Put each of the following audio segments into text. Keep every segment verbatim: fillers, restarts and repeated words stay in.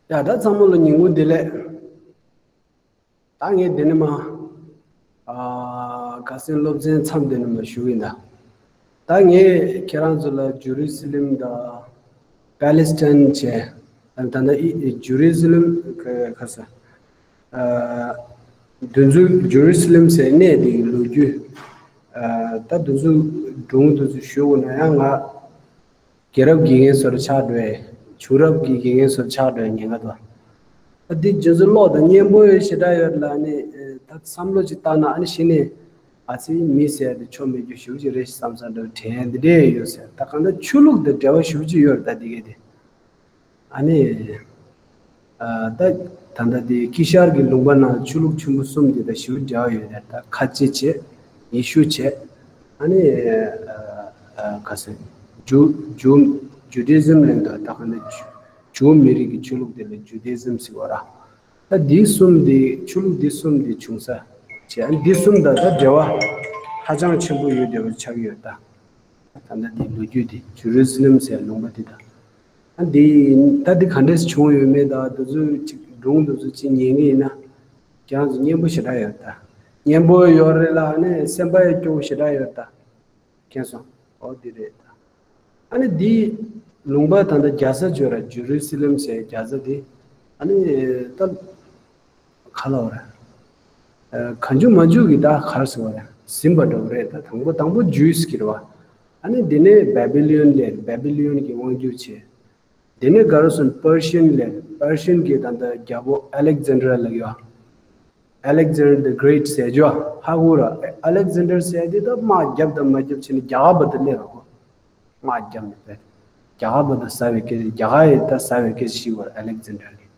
ཡ་ད་ཚང་མ་ལ་ཉིན་གུང་བདེ་ལེགས། ད་ངས་འདི་ནས་མ། ཨ། ཁ་སང་སློབ་ཚན་མཚམས་འདི་ནས་མ་ཞུ་གི་ཡིན་ད། ད་ངས་ཁྱེད་རང་ཚོ་ལ་ཇུ་རུ་སི་ལེམ་དང་པེ་ལེ་སི་ཐན་བྱས། ད་ད་ད་ཨི་ཨི་ཇུ་རུ་སི་ལེམ་ག་ས། ཨ། འདི་ཚོ་ཇུ་རུ་སི་ལེམ་ཟེར་གནས་འདི་གི་ལོ་རྒྱུས། ཨ། ད་འདི་ཚོ་སྒྲུང་འདི་ཚོ་ཞུ་དགོས་ན་ཡང་ང་རྒྱལ་རབས་ཀྱི་དགེ་རྒན་ཚོར་ཆགས་འགྲོ་ཡས། བྱུང་རབས་ཀྱི་དགེ་རྒན་ཚོར་ཆགས་འགྲོ་ཡས་ཉེན་ཁ་འདུག་ཨ། འདི་རྗེས་སུ་ཀློག་དང་སྙན་པོ་ཞེ་དྲག་ཡོད་ལ་ནི། ཨ། ད་བསམ་བློ་ཅིག་བཏང་ན་ཨ་ནི་གཞི་ནས་ཨ་ཙི་མི་ཟེར་དེ་ཆོ་མེད་རྒྱུ་ཞེ་པོ་ཅིག་རེད་བསམ་བསམ་འདྲ་དྲན་འདི་འདྲས་ཡོད་ཟེར། ད་གང་ལྟར་ཆོས་ལུགས་དང་འབྲེལ་བ་ཞེ་པོ་ཅིག་ཡོད་རེད་ད་འདི་གས་དེ། ཨ་ནི། ཨ། ད་ད་ལྟ་དེ་དཀྱིལ་ཤར་གྱི་ལུང་པ་ནང་ཆོས་ལུགས་ཆེན་པོ་གསུམ་དེ་དང་ཞེ་པོ་འབྲེལ་བ་ཡོད་རེད་ད། ཁ་ཆེ་བྱས། ཡེ་ཤུ་བྱས། ཨ་ནི། ཨ། ཨ། ག་ཟེར། ཇུ་ཇུ་ཇུ་ཌི་ཟམ་ལབ་འདུག་ད་ག་ནི་ཇུ་ཇུ་མི་རིགས་ཀྱི་ཆོས་ལུགས་དེ་ལ་ཇུ་ཌི་ཟམ་ཟེར་བ་ར། ད་འདི་གསུམ་དེ་ཆོས་ལུགས་འདི་གསུམ་དེ་བྱུང་ས་བྱས། ཨ་ནི་འདི་གསུམ་དང་ད་འབྲེལ་བ་ཧ་ཅང་ཆེན་པོ་ཡོད་བསྡད་པ་ཆགས་ཀྱི་ཡོད་ད། ད་ལྟ་འདི་ལོ་རྒྱུས་དེ་ཇུ་རུ་སི་ལེམ་ཟེར་ལུང་པ་དེ་དང་། ཨ། འདི་ད་འདི་ག་འདྲས་བྱུང་ཡོད་མེད་དང་འདི་ཚོ་ཅིག་སྒྲུང་འདི་ཚོ་ཅིག་ཉན་གི་ཡིན་ན། ཁྱེད་རང་ཚོ་སྙན་པོ་ཞེ་དྲག་ཡོད་ད། སྙན་པོ་ཡོད་རེད་ལ་ཨ་ནི་སེམས་པ་ཡང་སྐྱོ་བོ་ཞེ་དྲག་ཡོད་ད། མཁྱེན་སོང་། ཨོ་འདི་རེད་ད། ཨ་ནི་འདི་ལུང་པ་ད་ལྟ་རྒྱལ་ས་བརྗོད་ར་ཇུ་རུ་སི་ལེམ་ཟེར་རྒྱལ་ས་དེ། ཨ་ནི་ད། ག་ལ་བ་རེད། ཨ། གང་བྱུང་མང་བྱུང་གི་ད་གར་སོང་བ་རེད། ཟིན་པ་འདྲ་བོ་རེད་ད། དང་པོ་དང་པོ་ཇུས་ཀྱི་རེད་བ། ཨ་ནི་དེ་ནས་བེ་བི་ལི་ཡོན་ལས། བེ་བི་ལི་ཡོན་གྱི་དབང་སྒྱུར་བྱས། དེ་ནས་ག་རུ་སོང་པར་ཤན་ལས། པར་ཤན་གྱི་ད་ལྟ་རྒྱལ་པོ་ཨ་ལེག་ཛན་ཌར་ལབ་ཡོད། Alexander the Great ཟེར་རྒྱུ་ཧ་གོ་ར། ཨ་ལེག་ཛན་ཌར་ཟེར་དེ་ད་དམག་རྒྱབ་དང་མ་རྒྱབ་བྱས་ནས་རྒྱ་གར་བར་དུ་སླེབས་ར་གོ། དམག་རྒྱབ་ནས་པས། རྒྱ་གར་བར་དུ་ཟ་བའི་སྐད། རྒྱ་གར་ཡི་ད་ཟ་བའི་སྐད་ཤི་བར་ཨ་ལེག་ཛན་ཌར་གྱིས།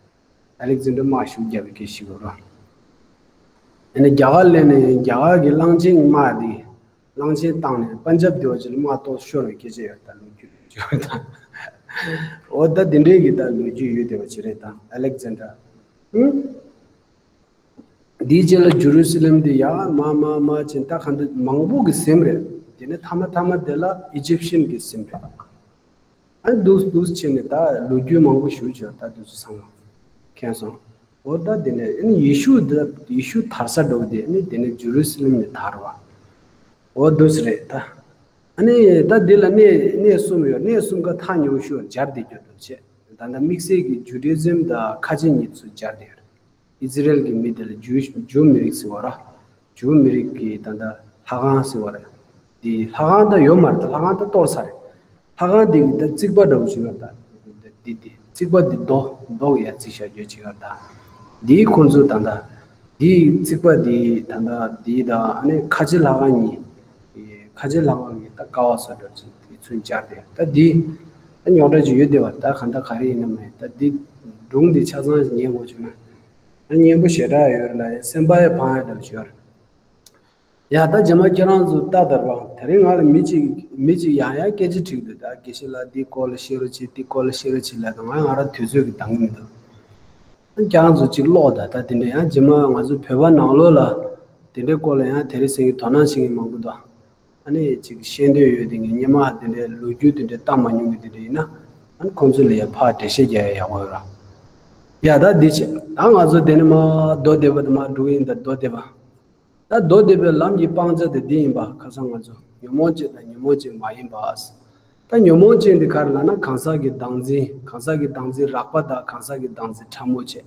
ཨ་ལེག་ཛན་ཌར་དམག་ཤུགས་རྒྱབ་པའི་སྐད་ཤི་བར་རོ། ཨ་ནི་རྒྱ་གར་སླེབས་ནས་རྒྱ་གར་གྱི་གླང་ཆེན་གྱི་དམག་དེ། གླང་ཆེན་བཏང་ནས་པན་ཇབ་དེ་བ་ཅིག་ལ་དམག་ཏོག་ཤོར་བའི་སྐད་ཆ་ཡོད་ད། ལོ་རྒྱུས་ཡོད་ད། འོ་ད་དེ་འདྲའི་གི་ད་ལོ་རྒྱུས་ཡོད་དེ་བ་ཅིག་རེད་ད་ཨ་ལེག་ཛན་ཌར། ཧུམ། དེའི་རྗེས་ལ་ཇུ་རུ་སི་ལེམ་དེ་ཡར་མར་མར་མར་ཕྱིན། ད་ག་འདི་མང་པོ་གི་ཟིན་རེད། དེ་ནས་མཐའ་མ་མཐའ་མ་དེ་ལ་ཨི་ཇིབ་ཤན་གྱི་ཟིན་རེད། ཨ་འདུག་འདུག་ཕྱིན་ནས་ད་ལོ་རྒྱུས་མང་པོ་ཞུ་བྱོས་ད་དེ་ཚོ་ཚང་མ། མཁྱེན་སོང་། འོ་ད་དེ་ནས་ཨ་ནི་ཡེ་ཤུ་ད་ཡེ་ཤུ་དར་ས་འགྲོ་དེ་ཨ་ནི་དེ་ནས་ཇུ་རུ་སི་ལེམ་ནས་དར་བ། འོ་འདུག་སེ་རེད་ད། ཨ་ནི་ད་དེ་ལ་གནས་གནས་གསུམ་ཡོད། གནས་གསུམ་ཀ་ཐག་ཉེ་པོ་ཞིག་སྦྱར་བསྡད་རྒྱུ་འདུག་བྱས། ད་ལྟ་དམིགས་བསལ་གྱི་ཇུ་ཌི་ཟམ་དང་ཁ་ཆེ་གཉིས་ཚོ་སྦྱར་བསྡད་ཡོད། ཨི་ཛི་རལ་གྱི་མི་དེ་ལ་ཇུ་ཇུ་མི་རིགས་ཟེར་བ་ར། ཇུ་མི་རིགས་ཀྱི་ད་ལྟ་ལྷ་ཁང་ཟེར་བ་རེད། དེ་ལྷ་ཁང་ད་ཡོད་མ་རེད་ད། ལྷ་ཁང་ད་གཏོར་ཚར་རེད། ལྷ་ཁང་དེ་གི་ད་རྩིག་པ་འདྲ་བོ་ཞིག་ཡོད་ད། དེ་དེ་རྩིག་པ་དེ་རྡོ་རྡོ་གི་ཡ་རྩིག་བྱ་རྒྱུ་ཅིག་ཡོད་ད། དེའི་ཁོང་ཚོ་ད་ལྟ་དེའི་རྩིག་པ་དེ་ད་ལྟ་དེ་དང་ཨ་ནི་ཁ་ཆེ་ལྷ་ཁང་གཉིས། ཁ་ཆེ་ལྷ་ཁང་གི་ད་ཀ་བ་སོགས་འདྲ་ཅིག་དེ་ཚུན་སྦྱར་ཏེ་ད་འདི་ད་རྙོག་དྲ་ཅིག་ཡོད་དེ་བ། ད་ག་འདྲ་ག་རེ་ཡིན་ན་མེད་ད། འདི་སྒྲུང་འདི་ཆ་ཚང་ཉན་དགོས་བྱུང་ན་ད་སྙན་པོ་ཞེ་དྲག་ཡོད་རེད་ལ་སེམས་པ་ཡང་ཕངས་ཡ་འདྲ་ཞིག་ཡོད་རེད། ཡ་ད་རྗེས་མ་ཁྱེད་རང་ཚོ་ལྟ་དར་བ་དེ་རིང་ང་ལ་མི་གཅིག་མི་གཅིག་ཡང་ཡང་སྐད་ཆ་དྲིས་འདུག་ད་དགེ་བཤེས་ལགས་འདི་སྐོར་ལ་བཤད་རོགས་བྱེད། འདི་སྐོར་ལ་བཤད་རོགས་བྱེད་ལབ་ད་ང་ང་རང་དུས་ཚོད་ཀྱི་འདང་གི་མི་འདུག་ཁྱེད་རང་ཚོ་གཅིག་ཀློག་ད། ད་དེ་འདྲ་ཡང་རྗེས་མ་ང་ཚོ་བོད་པ་ནང་ལོགས་ལ་དེ་འདྲའི་སྐོར་ལ་ཡང་དེ་རིང་སང་ཉིན་དོ་སྣང་བྱེད་མཁན་མང་པོ་འདུག་ཨ་ནི་གཅིག་ཤེས་འདོད་ཡོད་དེ་ངས་སྔོན་མ་དེ་འདྲའི་ལོ་རྒྱུས་དེ་འདྲའི་བལྟ་མ་མྱོང་གི་དེ་འདྲ་ཡིན་ན་ཨ་ནི་ཁོང་ཚོ་ལ་ཡང་ཕར་འགྲེལ་བཤད་རྒྱག་ཡ་ཡག་པོ་ཡོད་ར། ཡ་ད་འདི་བྱས་ད་ང་ཚོ་དེ་ནས་མར་མདོ་སྡེ་པ་དེ་མར་འགྲོ་གི་ཡིན། ད་མདོ་སྡེ་པ། ད་མདོ་སྡེ་པའི་ལམ་གྱི་སྤང་བྱ་དེ་འདི་ཡིན་པ། ཁ་སང་ང་ཚོ་ཉོན་མོངས་ཅན་དང་ཉོན་མོངས་ཅན་མ་ཡིན་པ། ད་ཉོན་མོངས་ཅན་དེ་ག་རེ་ལབ་ན་གང་ཟག་གི་བདག་འཛིན། གང་ཟག་གི་བདག་འཛིན་རགས་པ་དང་གང་ཟག་གི་བདག་འཛིན་ཕྲ་མོ་བྱས།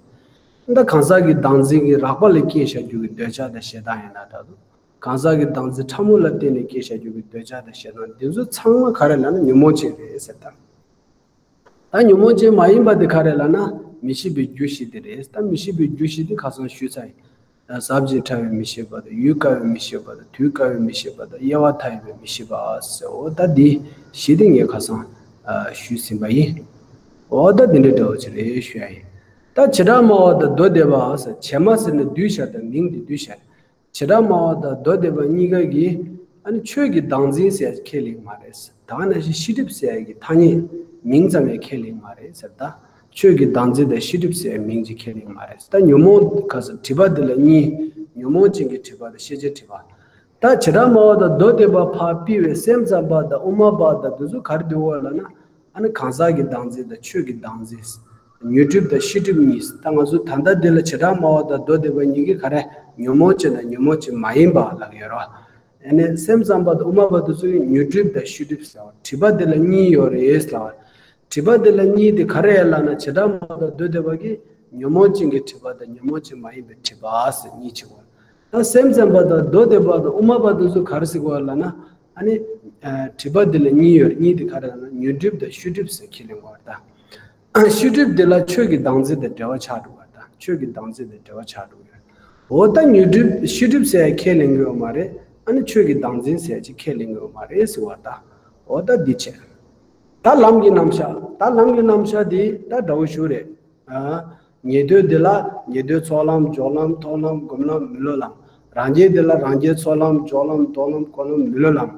ད་གང་ཟག་གི་བདག་འཛིན་གྱི་རགས་པ་ལ་སྐྱེས་བཞག་རྒྱུ་གི་འདོད་ཆགས་དང་ཞེ་སྡང་ཡིན་ན་འདྲ་འདུག་གང་ཟག་གི་བདག་འཛིན་ཕྲ་མོ་ལ་བརྟེན་ནས་སྐྱེས་བཞག་རྒྱུ་གི་འདོད་ཆགས་དང་ཞེ་སྡང་འདི་ཚོ་ཚང་མ་ག་རེ་ལབ་ན་ཉོན་མོངས་ཅན་རེད་ཟེར་ད། ད་ཉོན་མོངས་ཅན་མ་ཡིན་པ་དེ་ག་རེ་ལབ་ན་མི་ཤེས་པའི་རྒྱུ་བཞི་དེ་རེད། ད་མི་ཤེས་པའི་རྒྱུ་བཞི་དེ་ཁ་སང་ཞུས་ཚར་ཡིན། ཟབ་ཅིང་ཕྲ་བའི་མི་ཤེས་པ་དང་ཡུལ་དཀའ་བའི་མི་ཤེས་པ་དང་དུས་དཀའ་བའི་མི་ཤེས་པ་དང་དབྱེ་བ་མཐའ་ཡས་པའི་མི་ཤེས་པ་ཟེར། འོ་ད་འདི་བཞི་དེ་ངས་ཁ་སང་ཞུས་ཟིན་པ་ཡིན། འོ་ད་འདི་འདྲ་འདྲ་བོ་ཅིག་རེད་ཞུ་ཡ་ཡིན། ད་བྱེ་བྲག་སྨྲ་བ་དང་མདོ་སྡེ་པ་ཟེར། བྱེ་སྨྲ་ཟེར་ན་གདུལ་བྱ་དང་མིང་དེ་གདུལ་བྱ། བྱེ་བྲག་སྨྲ་བ་དང་མདོ་སྡེ་པ་གཉིས་ཀ་གིས་ཨ་ནི་ཆོས་ཀྱི་བདག་འཛིན་ཟེར་ཁས་ལེན་མ་རེད། ད་ག་ནང་བཞིན་ཤེས་སྒྲིབ་ཟེར་ཡ་གི་ཐ་སྙད་མིང་ཙམ་ཡང་ཁས་ལེན་མ་རེད་ཟེར། ད་ཆོས་ཀྱི་བདག་འཛིན་དང་ཤེས་སྒྲིབ་ཟེར་ཡ་མིང་ཅིག་ཁས་ལེན་མ་རེད། ད་ཉོན་མོངས་ག་ཟེར་སྒྲིབ་པ་འདི་ལ་གཉིས། ཉོན་མོངས་ཅན་གྱི་སྒྲིབ་པ་དང་ཤེས་བྱའི་སྒྲིབ་པ། ད་བྱེ་བྲག་སྨྲ་བ་དང་མདོ་སྡེ་པ་ཕར་ཕུད་པའི་སེམས་ཙམ་པ་དང་དབུ་མ་པ་དང་འདི་ཚོ་ག་རེ་འདུག་གོ་ལབ་ན། ཨ་ནི་གང་ཟག་གི་བདག་འཛིན་དང་ཆོས་ཀྱི་བདག་འཛིན། ཉོན་སྒྲིབ་དང་ཤེས་སྒྲིབ་གཉིས། ད་ང་ཚོ་ད་ལྟ་འདི་ལ་བྱེ་བྲག་སྨྲ་བ་དང་མདོ་སྡེ་པ་གཉིས་ཀྱིས་ག་རེ་ཉོན་མོངས་ཅན་དང་ཉོན་མོངས་ཅན་མ་ཡིན་པ་ལབ་ཀྱི་ཡོད་རེད་བ། ཨ་ནི་སེམས་ཙམ་པ་དང་དབུ་མ་པ་དེ་ཚོས་ཉོན་སྒྲིབ་དང་ཤེས་སྒྲིབ་ཟེར་བ། སྒྲིབ་པ་དེ་ལ་གཉིས་ཡོད་རེད་ལབ་པ། སྒྲིབ་པ་དེ་ལ་གཉིས་དེ་ག་རེ་ལབ་ན། བྱེ་བྲག་སྨྲ་བ་དང་མདོ་སྡེ་པ་གིས་ཉོན་མོངས་ཅན་གྱི་སྒྲིབ་པ་དང་ཉོན་མོངས་ཅན་མ་ཡིན་པའི་སྒྲིབ་པ་ཟེར་གཉིས་ཕྱེ་བ། ད་སེམས་ཙམ་པ་དང་མདོ་སྡེ་པ་དང་དབུ་མ་པ་དེ་ཚོས་ག་རེ་ཟེར་གྱི་ཡོད་ལབ་ན། ཨ་ནི་ཨ་སྒྲིབ་པ་དེ་ལ་གཉིས་ཡོད་རེད། གཉིས་དེ་ག་རེ་ལབ་ན། ཉོན་སྒྲིབ་དང་ཤེས་སྒྲིབ་ཟེར་ཁས་ལེན་གྱི་ཡོད་རེད་ད། ཨ་ཤེས་སྒྲིབ་དེ་ལ་ཆོས་ཀྱི་བདག་འཛིན་དང་འབྲེལ་བ་ཆགས་འགྲོ་བ་དང་། ཆོས་ཀྱི་བདག་འཛིན་དང་འབྲེལ་བ་ཆགས་འགྲོ་བ་ཡོད། འོ་ད་ཉོན་སྒྲིབ་ཤེས་སྒྲིབ་ཟེར་ཡ་ཁས་ལེན་གྱི་ཡོད་མ་རེད། ཨ་ནི་ཆོས་ཀྱི་བདག་འཛིན་ཟེར་ཡ་ཅིག་ཁས་ལེན་གྱི་ཡོད་མ་རེད་ཟེར་བ་ད། འོ་ད་འདི་བྱས། ད་ལམ་གྱི་རྣམ་གཞག་ད་ལམ་གྱི་རྣམ་གཞག་འདི་ད་འདྲ་བོ་ཞིག་རེད། ཨ་ཉན་ཐོས་འདི་ལ་ཉན་ཐོས་ཚོགས་ལམ་སྦྱོར་ལམ་མཐོང་ལམ་སྒོམ་ལམ་མི་སློབ་ལམ། རང་རྒྱལ་འདི་ལ་རང་རྒྱལ་ཚོགས་ལམ་སྦྱོར་ལམ་མཐོང་ལམ་སྒོམ་ལམ་མི་སློབ་ལམ།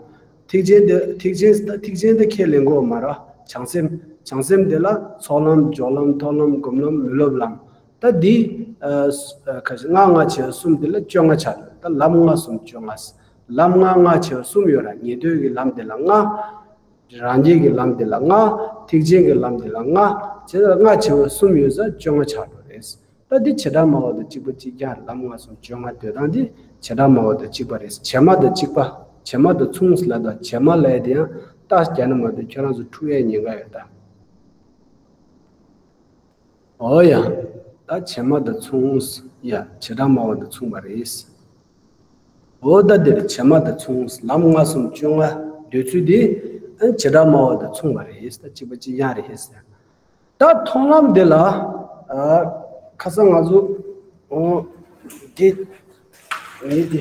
ཐེག་ཆེན་འདི་ཐེག་ཆེན་ཐེག་ཆེན་འདི་ཁས་ལེན་གྱི་ཡོད་མ་རེད། བྱང་སེམས་བྱང་སེམས་འདི་ལ་ཚོགས་ལམ་སྦྱོར་ལམ་མཐོང་ལམ་སྒོམ་ལམ་མི་སློབ་ལམ། ད་འདི་ཨ་ཁ་ཤས་ལྔ་ལྔ་བྱས་པ་གསུམ་འདི་ལ་བཅོ་ལྔ་ཆགས་འདུག་ད་ལམ་ལྔ་གསུམ་བཅོ་ལྔ། ལམ་ལྔ་ལྔ་བྱས་པ་གསུམ་ཡོད་ར། ཉན་ཐོས་ཀྱི་ལམ་འདི་ལ་ལྔ། རང་རྒྱལ་གྱི་ལམ་འདི་ལ་ལྔ། ཐེག་ཆེན་གྱི་ལམ་འདི་ལ་ལྔ། བྱས་ཙང་ལྔ་བྱས་པ་གསུམ་ཡོད་ཙང་བཅོ་ལྔ་ཆགས་འགྲོ་རེད། ད་འདི་བྱེ་བྲག་སྨྲ་བ་དང་གཅིག་པ་གཅིག་རྐྱང་རེད། ལམ་ལྔ་གསུམ་བཅོ་ལྔ་འདོད་སྟངས་འདི་བྱེ་བྲག་སྨྲ་བ་དང་གཅིག་པ་རེད། བྱེ་སྨྲ་དང་གཅིག་པ། བྱེ་སྨྲ་དང་མཚུངས་ལབ་དང་། བྱེ་སྨྲ་ལབ་ཡ་དེ་ཡང་རྟགས་རྒྱག་ན་མ་གཏོགས་ཁྱོད་རང་ཚོ་འཁྲུལ་ཡའི་ཉེན་ཁ་ཡོད་ད། འོ་ཡ། ད་བྱེ་སྨྲ་དང་མཚུངས། ཡ་བྱེ་བྲག་སྨྲ་བ་དང་མཚུངས་པ་རེད། འོ་ད་འདིར་བྱེ་སྨྲ་དང་མཚུངས། ལམ་ལྔ་གསུམ་བཅོ་ལྔ་འདོད་ཚུལ་འདི་ཨ་བྱེ་བྲག་སྨྲ་བ་དང་མཚུངས་པ་རེད། ད་གཅིག་པ་གཅིག་རྐྱང་རེད། ད་མཐོང་ལམ་འདི་ལ་ཨ་ཁ་སང་ང་ཚོ་འོ་འདི་ངས་འདི་འདི་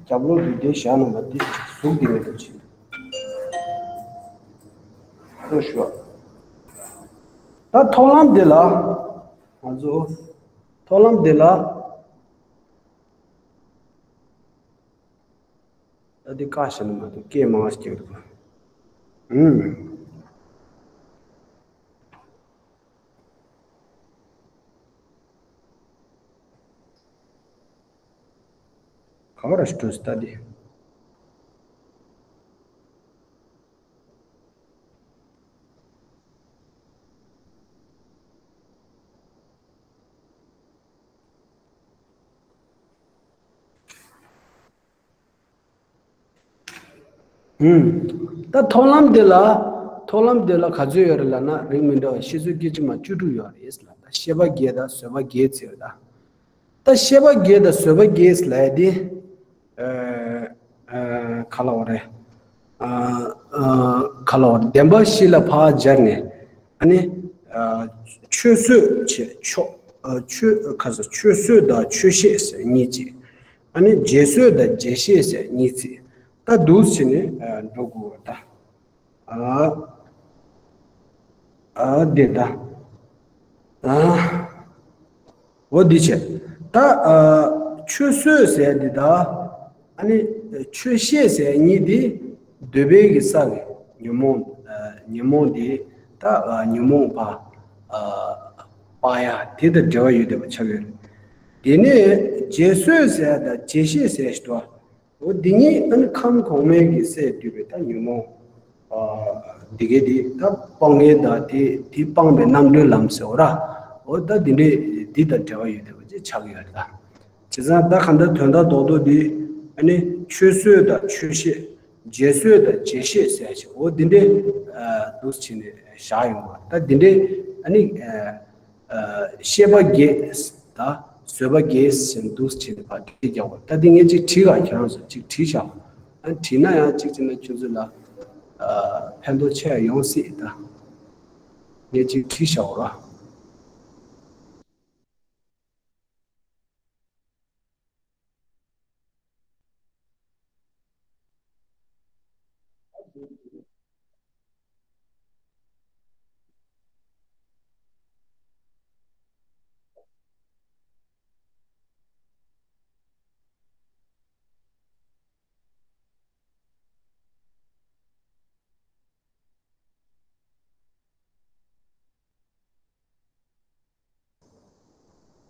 རྒྱབ་ལོགས་འདི་འདི་བཞག་ན་མ་འདི་གཟུགས་འདི་མི་འདུག་ཅིག་ལྟོས་ཤོག་ད་མཐོང་ལམ་འདི་ལ་ང་ཚོ་མཐོང་ལམ་འདི་ལ། ད་འདི་བཀག་བཞག་ན་མ་གཏོགས་སྐད་མང་བ་ཞིག་རྒྱག་འདུག་ཨུམ། ག་བ་ར་ཞིག་འགྲོ་སི་ད་འདི། ཨུམ། ད་མཐོང་ལམ་འདི་ལ། མཐོང་ལམ་འདི་ལ་ག་ཚོད་ཡོད་རེད་ལབ་ན། རིགས་མི་འདྲ་བ་ཤེས་ཚོད་སྐད་ཅིག་མ་བཅུ་དྲུག་ཡོད་རེད་ལ། ད་ཤེས་པ་བརྒྱད་དང་བཟོད་པ་བརྒྱད་ཟེར་བ་ད། ད་ཤེས་པ་བརྒྱད་དང་བཟོད་པ་བརྒྱད་ལབ་ཡ་དེ། ཨ་ཨ་ག་ལབ་དགོས་རེད། ཨ་ཨ་ག་ལབ་དགོས་རེད། བདེན་པ་བཞི་ལ་ཕར་སྦྱར་ནས། ཨ་ནི་ཨ་ཆོས་བཟོད་བྱས་ཆོས་ཨ་ཆོས་ག་ཟེར་ཆོས་བཟོད་དང་ཆོས་ཤེས་ཟེར་གཉིས་བྱས། ཨ་ནི་རྗེས་བཟོད་དང་རྗེས་ཤེས་ཟེར་གཉིས་བྱས། ད་འདུག་སེ་བྱས་ནས་ཨ་འགྲོ་དགོས་པ་ད། ཨ་ཨ་འདི་ད། ཨ་འོ་འདི་བྱས། ད་ཨ་ཆོས་བཟོད་ཟེར་འདི་ད། ཨ་ནི་ཆོས་ཤེས་ཟེར་གཉིས་འདི་འདོད་པའི་གི་ས་གི་ཉོན་མོངས། ཨ་ཉོན་མོངས་འདི་ད་ཨ་ཉོན་མོངས་པ་ཨ་སྤང་ཡ་དེ་དང་འབྲེལ་བ་ཡོད་བསྡད་པ་ཆགས་ཡོད་རེད། དེ་ནས་རྗེས་བཟོད་ཟེར་དང་རྗེས་ཤེས་ཟེར་ཞིག་འདུག་འོ་འདི་གཉིས་ཨ་ནི་ཁམས་གོང་མའི་གི་སས་བསྡུས་པའི་ད་ཉོན་མོངས་ཨ་འདི་གའི་འདི་ད་སྤང་མཁན་དང་དེ་དེ་སྤངས་པའི་རྣམ་གྲོལ་ལམ་ཟེར་བ་ར། འོ་ད་འདི་འདྲའི་འདི་དང་འབྲེལ་བ་ཡོད་བསྡད་པ་ཅིག་ཆགས་ཀྱི་ཡོད་རེད་ད། བྱས་ཙང་ད་གང་ལྟར་དོན་དག་རྡོག་རྡོག་འདི་ཨ་ནི་ཆོས་བཟོད་དང་ཆོས་ཤེས། རྗེས་བཟོད་དང་རྗེས་ཤེས་ཟེར་ཞིག་འོ་འདི་འདྲའི་ཨ་འདུག་སེ་བྱས་ནས་བཞག་ཡོང་བ་ད་འདི་འདྲའི་ཨ་ནི་ཨ་ཨ་ཤེས་པ་བརྒྱད་དང་བཟོད་པ་བརྒྱད་ཟེར་འདུག་སེ་བྱས་ནས་ཕར་འགྲེལ་རྒྱག་པ་ད་འདི་ངས་ཅིག་བྲིས་ག་ཁྱེད་རང་ཚོ་ཅིག་བྲིས་བཞག་ཨ་བྲིས་ན་ཡང་ཅིག་བྱས་ན་ཁྱོད་ཚོ་ལ་ཨ་ཕན་ཐོགས་ཆེ་ཡོང་སྲིད་ད། ངས་ཅིག་བྲིས་བཞག་ར།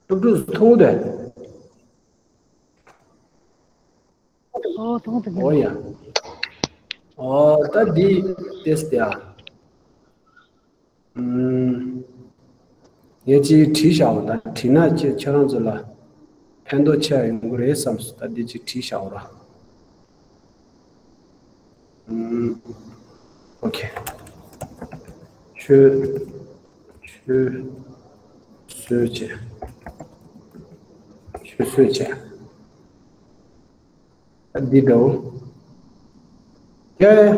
ཀྲུག་ཀྲུག་མཐོང་དེ། ཨོ་མཐོང་དེ། ཨོ་ཡ། ཨོ་ད་འདི་ཏེས་ཏེ་ཨ། ཨུམ། ངས་ཅིག་བྲིས་བཞག་པ་དང་བྲིས་ན་ཅིག་ཁྱེད་རང་ཚོ་ལ་ཕན་ཐོགས་ཆེ་བ་ཡོང་གི་རེད་བསམས་སོང་། ད་འདི་ཅིག་བྲིས་བཞག་པ་ར། ཨུམ། ཨོ་ཁེ། ཆུད། ཆུད་ཟོས་བྱས། ཆུད་ཟོས་བྱས། ཨ་འདི་འདྲ་བོ། ཡ་ཡ།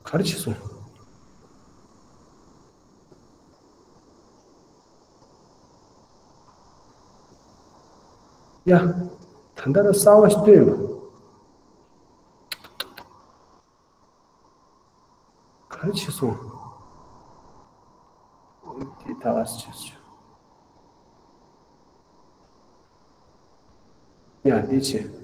ག་རེ་བྱས་སོང་། ཡ། ད་ལྟ་ར་གསར་བ་ཞིག་བཏོན་ཡོད། ག་རེ་བྱས་སོང་། འདི་ད་ག་རེ་བྱས་སོང་། ཡ་འདི་བྱས།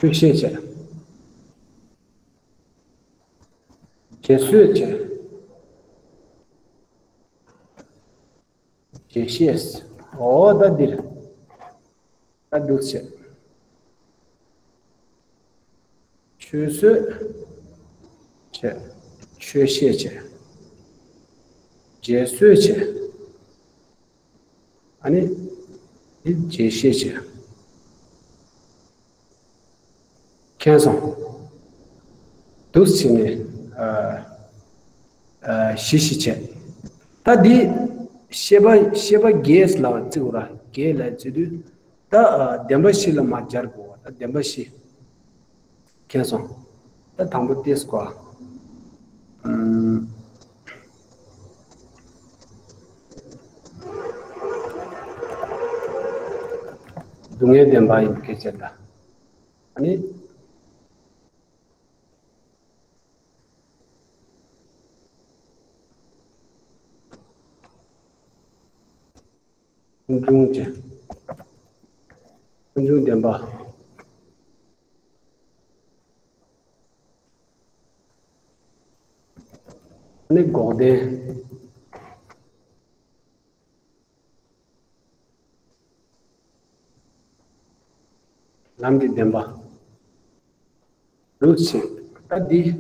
འཁྱོད་བཤད་བྱས། རྗེས་བཟོས་བྱས། རྗེས་བཤད། འོ་ད་འདིར། ད་འདུག་བྱས། ཆུད་ཟོས་བྱས། འཁྱོད་བཤད་བྱས། རྗེས་བཟོས་བྱས། ཨ་ནི། འདི་རྗེས་བཤད་བྱས། མཁྱེན་སོང་། འདུག་བྱས་ནས། ཨ། ཨ། བཞི་བཞི་བྱས། ད་འདི། བཤད་པ་བཤད་པ་བརྒྱད་ལ་བརྩི་དགོས་ར་བརྒྱད་ལ་བརྩི་དུས། ད། ཨ། བདེན་པ་བཞི་ལ་མར་སྦྱར་དགོས་པ་ད་བདེན་པ་བཞི། མཁྱེན་སོང་། ད་དང་པོ་ཏེས་ཀོ། ཨམ། སྡུག་བསྔལ་བདེན་པ་ཡིན་སྐད་ཆ་ད། ཨ་ནི། ཀུན་འབྱུང་ཅན། ཀུན་འབྱུང་བདེན་པ། ནི་འགོག་བདེན། ལམ་གྱི་བདེན་པ། རུ་ཆེ། ད་འདི།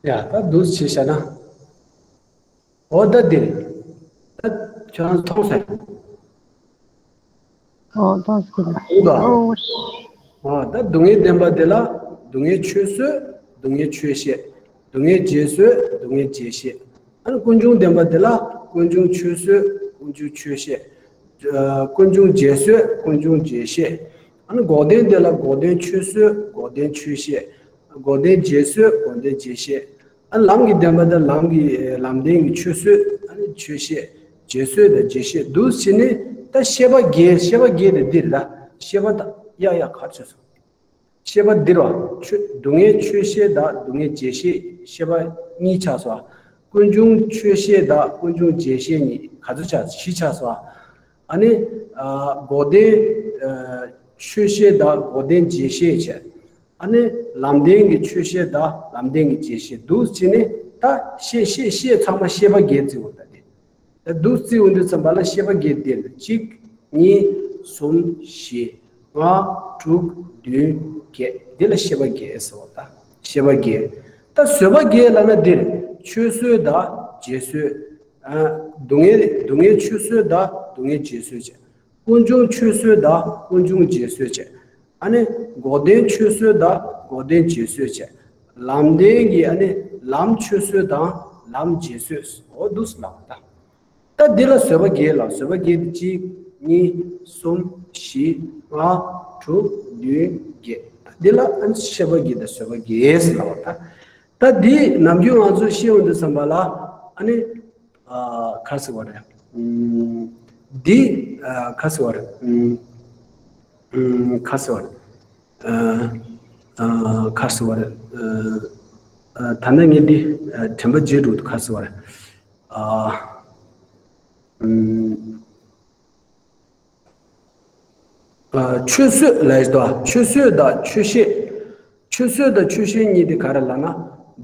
ཡ་ད་འདུག་བྱས་བཞག་ན། འོ་ད་འདིར། ད་ཁྱོད་རང་མཐོང་སོང་། ཨོ་ད་སྐྱིད་ལ། ཡིན་པ། ཨོ། ཨོ་ད་སྡུག་བསྔལ་བདེན་པ་དེ་ལ། སྡུག་བསྔལ་ཆོས་བཟོད། སྡུག་བསྔལ་ཆོས་ཤེས། སྡུག་བསྔལ་རྗེས་བཟོད། སྡུག་བསྔལ་རྗེས་ཤེས། ཨ་ནི་ཀུན་འབྱུང་བདེན་པ་དེ་ལ་ཀུན་འབྱུང་ཆོས་བཟོད། ཀུན་འབྱུང་ཆོས་ཤེས། ཨ། ཀུན་འབྱུང་རྗེས་བཟོད། ཀུན་འབྱུང་རྗེས་ཤེས། ཨ་ནི་འགོག་བདེན་དེ་ལ་འགོག་བདེན་ཆོས་བཟོད། འགོག་བདེན་ཆོས་ཤེས། འགོག་བདེན་རྗེས་བཟོད། འགོག་བདེན་རྗེས་ཤེས། ཨ། ལམ་གྱི་བདེན་པ་དང་ལམ་གྱི། ལམ་བདེན་གྱི་ཆོས་བཟོད། ཨ་ནི་ཆོས་ཤེས། རྗེས་བཟོད་དང་རྗེས་ཤེས་འདུག་བྱས་ནས་ད་བཤད་པ་བརྒྱད། བཤད་པ་བརྒྱད་དེ་འདིར་ད་བཤད་པ་ད་ཡ་ཡ་གར་ཆོད་སོང་། བཤད་པ་འདིར་བ། ཆོས་སྡུག་བསྔལ་ཆོས་ཤེས་དང་སྡུག་བསྔལ་རྗེས་ཤེས་བཤད་པ་གཉིས་ཆགས་སོང་། ཀུན་འབྱུང་ཆོས་ཤེས་དང་ཀུན་འབྱུང་རྗེས་ཤེས་གཉིས་ག་ཚོད་ཆགས། བཞི་ཆགས་སོང་། ཨ་ནི། ཨ། འགོག་བདེན། ཨ། ཆོས་ཤེས་དང་འགོག་བདེན་རྗེས་ཤེས་བྱས། ཨ་ནི་ལམ་བདེན་གྱི་ཆོས་ཤེས་དང་ལམ་བདེན་གྱི་རྗེས་ཤེས་འདུག་བྱས་ནས་ད་བཤད་བཤད་བཤད་ཚང་མ་བཤད་པ་བརྒྱད་བརྩི་འོ་ད་དེ། ད་འདུག་བརྩི་འོ་འདི་ཚང་མ་ལ་བཤད་པ་བརྒྱད་དེ་གཅིག་གཉིས་གསུམ་བཞི་ལྔ་དྲུག་བདུན་བརྒྱད་འདི་ལ་བཤད་པ་བརྒྱད་ཟེར་བ་ད་བཤད་པ་བརྒྱད། ད་བཟོད་པ་བརྒྱད་ལབ་ན་འདིར་ཆོས་བཟོད་དང་རྗེས་བཟོད། ཨ། སྡུག་བསྔལ་སྡུག་བསྔལ་ཆོས་བཟོད་དང་སྡུག་བསྔལ་རྗེས་བཟོད་བྱས། ཀུན་འབྱུང་ཆོས་བཟོད་དང་ཀུན་འབྱུང་རྗེས་བཟོད་བྱས། ཨ་ནི་འགོག་བདེན་ཆོས་བཟོད་དང་འགོག་བདེན་རྗེས་བཟོད་བྱས། ལམ་བདེན་གྱི་ཨ་ནི་ལམ་ཆོས་བཟོད་དང་ལམ་རྗེས་བཟོད། འོ་འདུག་སེ་ལབ་པ་དང་། ད་འདི་ལ་བཟོད་པ་བརྒྱད་ལ། བཟོད་པ་བརྒྱད་དེ་གཅིག་གཉིས་གསུམ་བཞི་ལྔ་དྲུག་བདུན་བརྒྱད། ད་འདི་ལ་ཨ་ནི་ཤེས་པ་བརྒྱད་དང་བཟོད་པ་བརྒྱད་ཟེར་ལབ་པ་ད། ད་འདི་ནམ་རྒྱུན་ང་ཚོས་ཤེས་ཡོང་དུས་ཙམ་པ་ལ་ཨ་ནི་ཨ་ག་རེ་ཟེར་བ་རེད། ཨམ་འདི་ཨ་ག་རེ་ཟེར་བ་རེད། ཨམ་ཨམ་ག་རེ་ཟེར་བ་རེད། ཨ་ཨ་ག་རེ་ཟེར་བ་རེད། ཨ་ཨ་ད་ནི་ངས་འདི་ཨ་དྲན་པ་བརྗེད་འགྲོ་འདུག་ག་རེ་ཟེར་བ་རེད། ཨ་ཨམ། ཨ་ཆོས་བཟོད་ལབ་ཡག་འདུག་ཆོས་བཟོད་དང་ཆོས་ཤེས། ཆོས་བཟོད་དང་ཆོས་ཤེས་གཉིས་དེ་ག་རེ་ལབ་ན།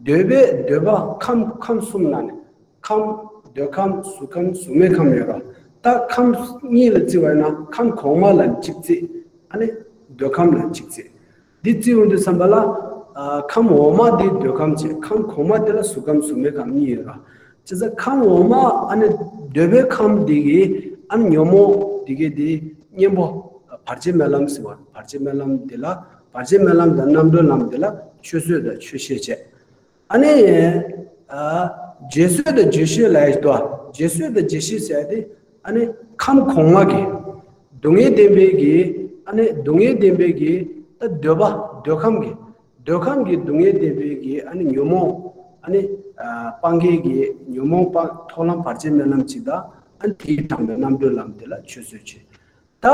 འདོད་པའི་འདོད་པ་ཁམས་ཁམས་གསུམ་ནང་ནས་ཁམས་འདོད་ཁམས་གཟུགས་ཁམས་གཟུགས་མེད་ཁམས་ཡོད་ར། ད་ཁམས་གཉིས་ལ་བརྩི་བ་ཡིན་ན་ཁམས་གོང་མ་ལ་གཅིག་བརྩི། ཨ་ནི་འདོད་ཁམས་ལ་གཅིག་བརྩི། འདི་བརྩི་ཡོང་དུས་ཙམ་པ་ལ། ཨ་ཁམས་འོག་མ་འདི་འདོད་ཁམས་བྱས། ཁམས་གོང་མ་འདི་ལ་གཟུགས་ཁམས་གཟུགས་མེད་ཁམས་གཉིས་ཡོད་ར། བྱས་ཙང་ཁམས་འོག་མ་ཨ་ནི་འདོད་པའི་ཁམས་འདི་གི་ཨ་ནི་ཉོན་མོངས་འདི་གི་འདི་གཉེན་པོ་བར་ཆད་སྨོན་ལམ་ཟེར་བ། བར་ཆད་སྨོན་ལམ་འདི་ལ་བར་ཆད་སྨོན་ལམ་དང་རྣམ་གྲོལ་ལམ་འདི་ལ་ཆོས་བཟོད་དང་ཆོས་ཤེས་བྱས། ཨ་ནི། ཨ་རྗེས་བཟོད་དང་རྗེས་ཤེས་ལབ་ཡག་འདུག་རྗེས་བཟོད་དང་རྗེས་ཤེས་ཟེར་ཡག་དེ་ཨ་ནི་ཁམས་གོང་མ་གི་སྡུག་བསྔལ་བདེན་པའི་གི་ཨ་ནི་སྡུག་བསྔལ་བདེན་པའི་གི་ད་འདོད་པ་འདོད་ཁམས་ཀྱི་འདོད་ཁམས་ཀྱི་སྡུག་བསྔལ་བདེན་པའི་གི་ཨ་ནི་ཉོན་མོངས་ཨ་ནི་ཨ་སྤང་མཁན་གྱི་ཉོན་མོངས་སྤང་མཐོང་ལམ་བར་ཆད་སྨོན་ལམ་གཅིག་དང་ཨ་ནི་དེས་དྲངས་པའི་རྣམ་གྲོལ་ལམ་དེ་ལ་ཆོས་བཟོད་བྱེད། ད་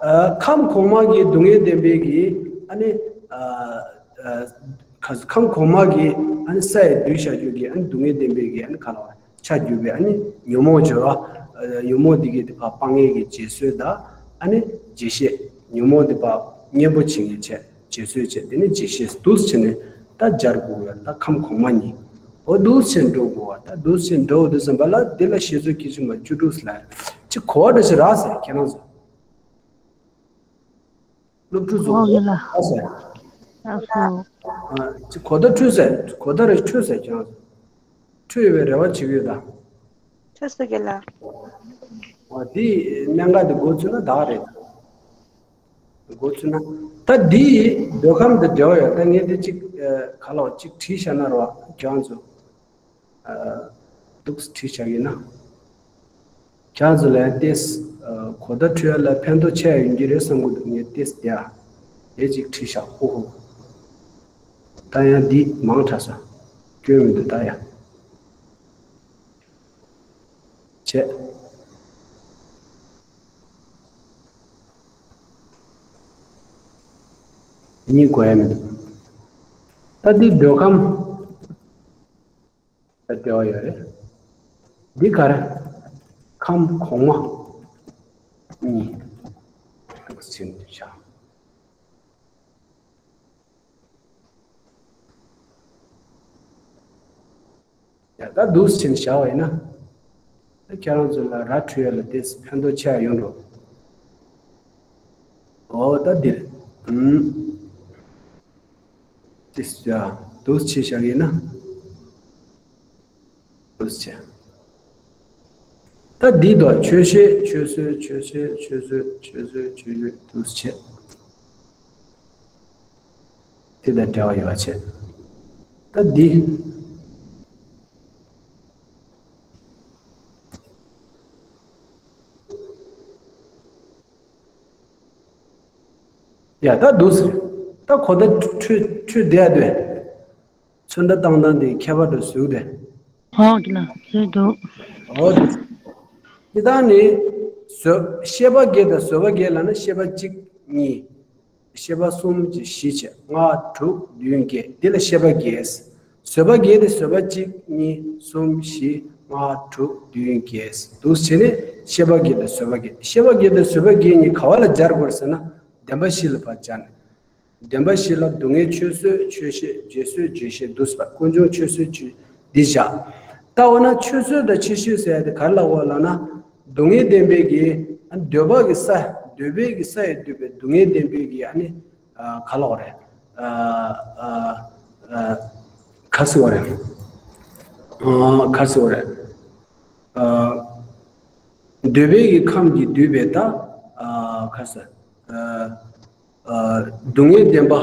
ཨ་ཁམས་གོང་མ་གི་སྡུག་བསྔལ་བདེན་པའི་གི་ཨ་ནི་ཨ་ཨ་ཁ་ཁམས་གོང་མ་གི་ཨ་ནི་ས་ཡི་རྡུལ་བཞག་རྒྱུ་གི་ཨ་ནི་སྡུག་བསྔལ་བདེན་པའི་གི་ཨ་ནི་ཁ་ལ་བ་ཆ་རྒྱུ་བའི་ཨ་ནི་ཉོན་མོངས་སྦྱོར་བ། ཨ་ཉོན་མོངས་འདི་གི་དེ་ཕར་སྤང་མཁན་གྱི་རྗེས་བཟོད་དང་ཨ་ནི་རྗེས་ཤེས། ཉོན་མོངས་འདི་ཕར་གཉེན་པོ་བྱེད་མཁན་བྱས། རྗེས་བཟོད་བྱས། དེ་ནི་རྗེས་ཤེས། འདུག་སེ་བྱས་ནས་ད་སྦྱར་དགོས་ཡ། ད་ཁམས་གོང་མ་གཉིས། འོ་འདུག་སེ་བྱས་འགྲོ་དགོས་པ། ད་འདུག་སེ་བྱས་འགྲོ་དུས་ཙམ་པ་ལ་འདི་ལ་ཤེས་ཚོད་སྐད་ཅིག་མ་བཅུ་དྲུག་ལ་ཅིག་གོ་བ་འདྲ་ཞིག་རག་ཟེར། ཁྱེད་རང་ཚོ་སློབ་ཕྲུག་ཚོ་ཨོ་ཡ་ལ། རག་ཟེར། ཨ་སོ། ཨ་ཅིག་གོ་བརྡ་འཕྲོད་ཟེར། གོ་བརྡ་རེ་འཕྲོད་ཟེར། ཁྱེད་རང་ཚོ་འཕྲོད་ཡོད་པའི་རེ་བ་བྱེད་ཀྱི་ཡོད་ད། ཐུགས་རྗེ་ཆེ་ལགས། འོ་འདི་གནད་འགག་འདི་འགོ་ཚུགས་ན་ད་རེད། འགོ་ཚུགས་ན། ད་འདི་འདོད་ཁམས་དང་འབྲེལ་བ་ཡོད། ད་ངས་འདི་གཅིག་ཨ་ག་ལ་བ་གཅིག་བྲིས་བཞག་ན་རོ། ཁྱེད་རང་ཚོ་ཨ་འདུག་སེ་བྲིས་བཞག་ཡིན་ན། ཁྱེད་རང་ཚོ་ལ་ཏེས་ཨ་གོ་བརྡ་འཕྲོད་ཡ་ལ་ཕན་ཐོགས་ཆེ་ཡ་ཡོང་གི་རེད་བསམ་གི་འདུག་ངས་ཏེས་དེ་ཨ་ཡས་གཅིག་བྲིས་བཞག་ཧོ་ཧོ། ད་ཡང་འདི་མང་དྲགས་སོང་། སྐྱོན་མི་འདུག་ད་ཡ། བྱས། གཉིས་གོ་ཡ་མི་འདུག་ད་འདི་འདོད་ཁམས་ལ་འབྲེལ་བ་ཡོད་རེད། འདི་ག་རེ། ཁམས་གོང་མ་གཉིས། འདུག་སེ་བྱས། ཡ་ད་འདུག་སེ་བྱས་བཞག་པ་ཡིན་ན། ད་ཁྱེད་རང་ཚོ་ལ་ར་འཕྲོད་ཡ་ལ་ཏེས་ཕན་ཐོགས་ཆེ་ཡ་ཡོང་འགྲོ། འོ་ད་འདིར། ཨུམ། ཏེས་ཡ་འདུག་སེ་བྱས་བཞག་ཡིན་ན། འདུག་སེ་བྱས། ད་འདི་དོ་ཆོས་ཤེས་ཆོས་བཟོད་ཆོས་ཤེས་ཆོས་བཟོད་ཆོས་བཟོད་ཆོས་བཟོད་འདུག་སེ་བྱས། དེ་དང་འབྲེལ་བ་ཡོད་པ་བྱས། ད་འདི། ཡ་ད་འདུག་སེ། ད་གོ་བརྡ་འཕྲོད་འཕྲོད་བསྡད་ཡ་དེ། ཚོན་ཁྲ་བཏང་སྟངས་དེ་ཁྱད་པར་དུ་བཟོས་ཏེ། ཨོ་དེ་ལ་བཟོས་འདུག་ཨོ་དེ། དེ་དག་ནི་བཟོད། ཤེས་པ་བརྒྱད་དང་བཟོད་པ་བརྒྱད་ལབ་ན་ཤེས་པ་གཅིག་གཉིས། ཤེས་པ་གསུམ་གྱི་བཞི་བྱས་ལྔ་དྲུག་བདུན་བརྒྱད། འདི་ལ་ཤེས་པ་བརྒྱད། བཟོད་པ་བརྒྱད་དེ་བཟོད་པ་གཅིག་གཉིས་གསུམ་བཞི་ལྔ་དྲུག་བདུན་བརྒྱད། འདུག་སེ་བྱས་ནས་ཤེས་པ་བརྒྱད་དང་བཟོད་པ་བརྒྱད། ཤེས་པ་བརྒྱད་དང་བཟོད་པ་བརྒྱད་གཉིས་ག་བ་ལ་སྦྱར་དགོས་ཟེར་ན་བདེན་པ་བཞི་ལ་ཕར་སྦྱར་ནས། བདེན་པ་བཞི་ལ་སྡུག་བསྔལ་ཆོས་བཟོད་ཆོས་ཤེས་རྗེས་བཟོད་རྗེས་ཤེས་འདུག་སེ་བ། ཀུན་འབྱུང་ཆོས་བཟོད་ཆོས་འདི་བཞག་ད་འོ་ན་ཆོས་བཟོད་དང་ཆོས་ཤེས་ཟེར་ཡ་དེ་ག་རེ་ལབ་དགོས་ལབ་ན། སྡུག་བསྔལ་བདེན་པའི་གི་ཨ་འདོད་པ་གི་ས། འདོད་པའི་གི་ས་ཡི་འདོད་པའི་སྡུག་བསྔལ་བདེན་པའི་གི་ཨ་ནི་ཨ་ག་ལབ་དགོས་རེད། ཨ་ཨ་ཨ་ག་ཟེར་བ་རེད། ཨ་ག་ཟེར་བ་རེད། ཨ་འདོད་པའི་གི་ཁམས་ཀྱིས་བསྡུས་པའི་ད་ཨ་ག་ཟེར། ཨ་སྡུག་བསྔལ་བདེན་པ།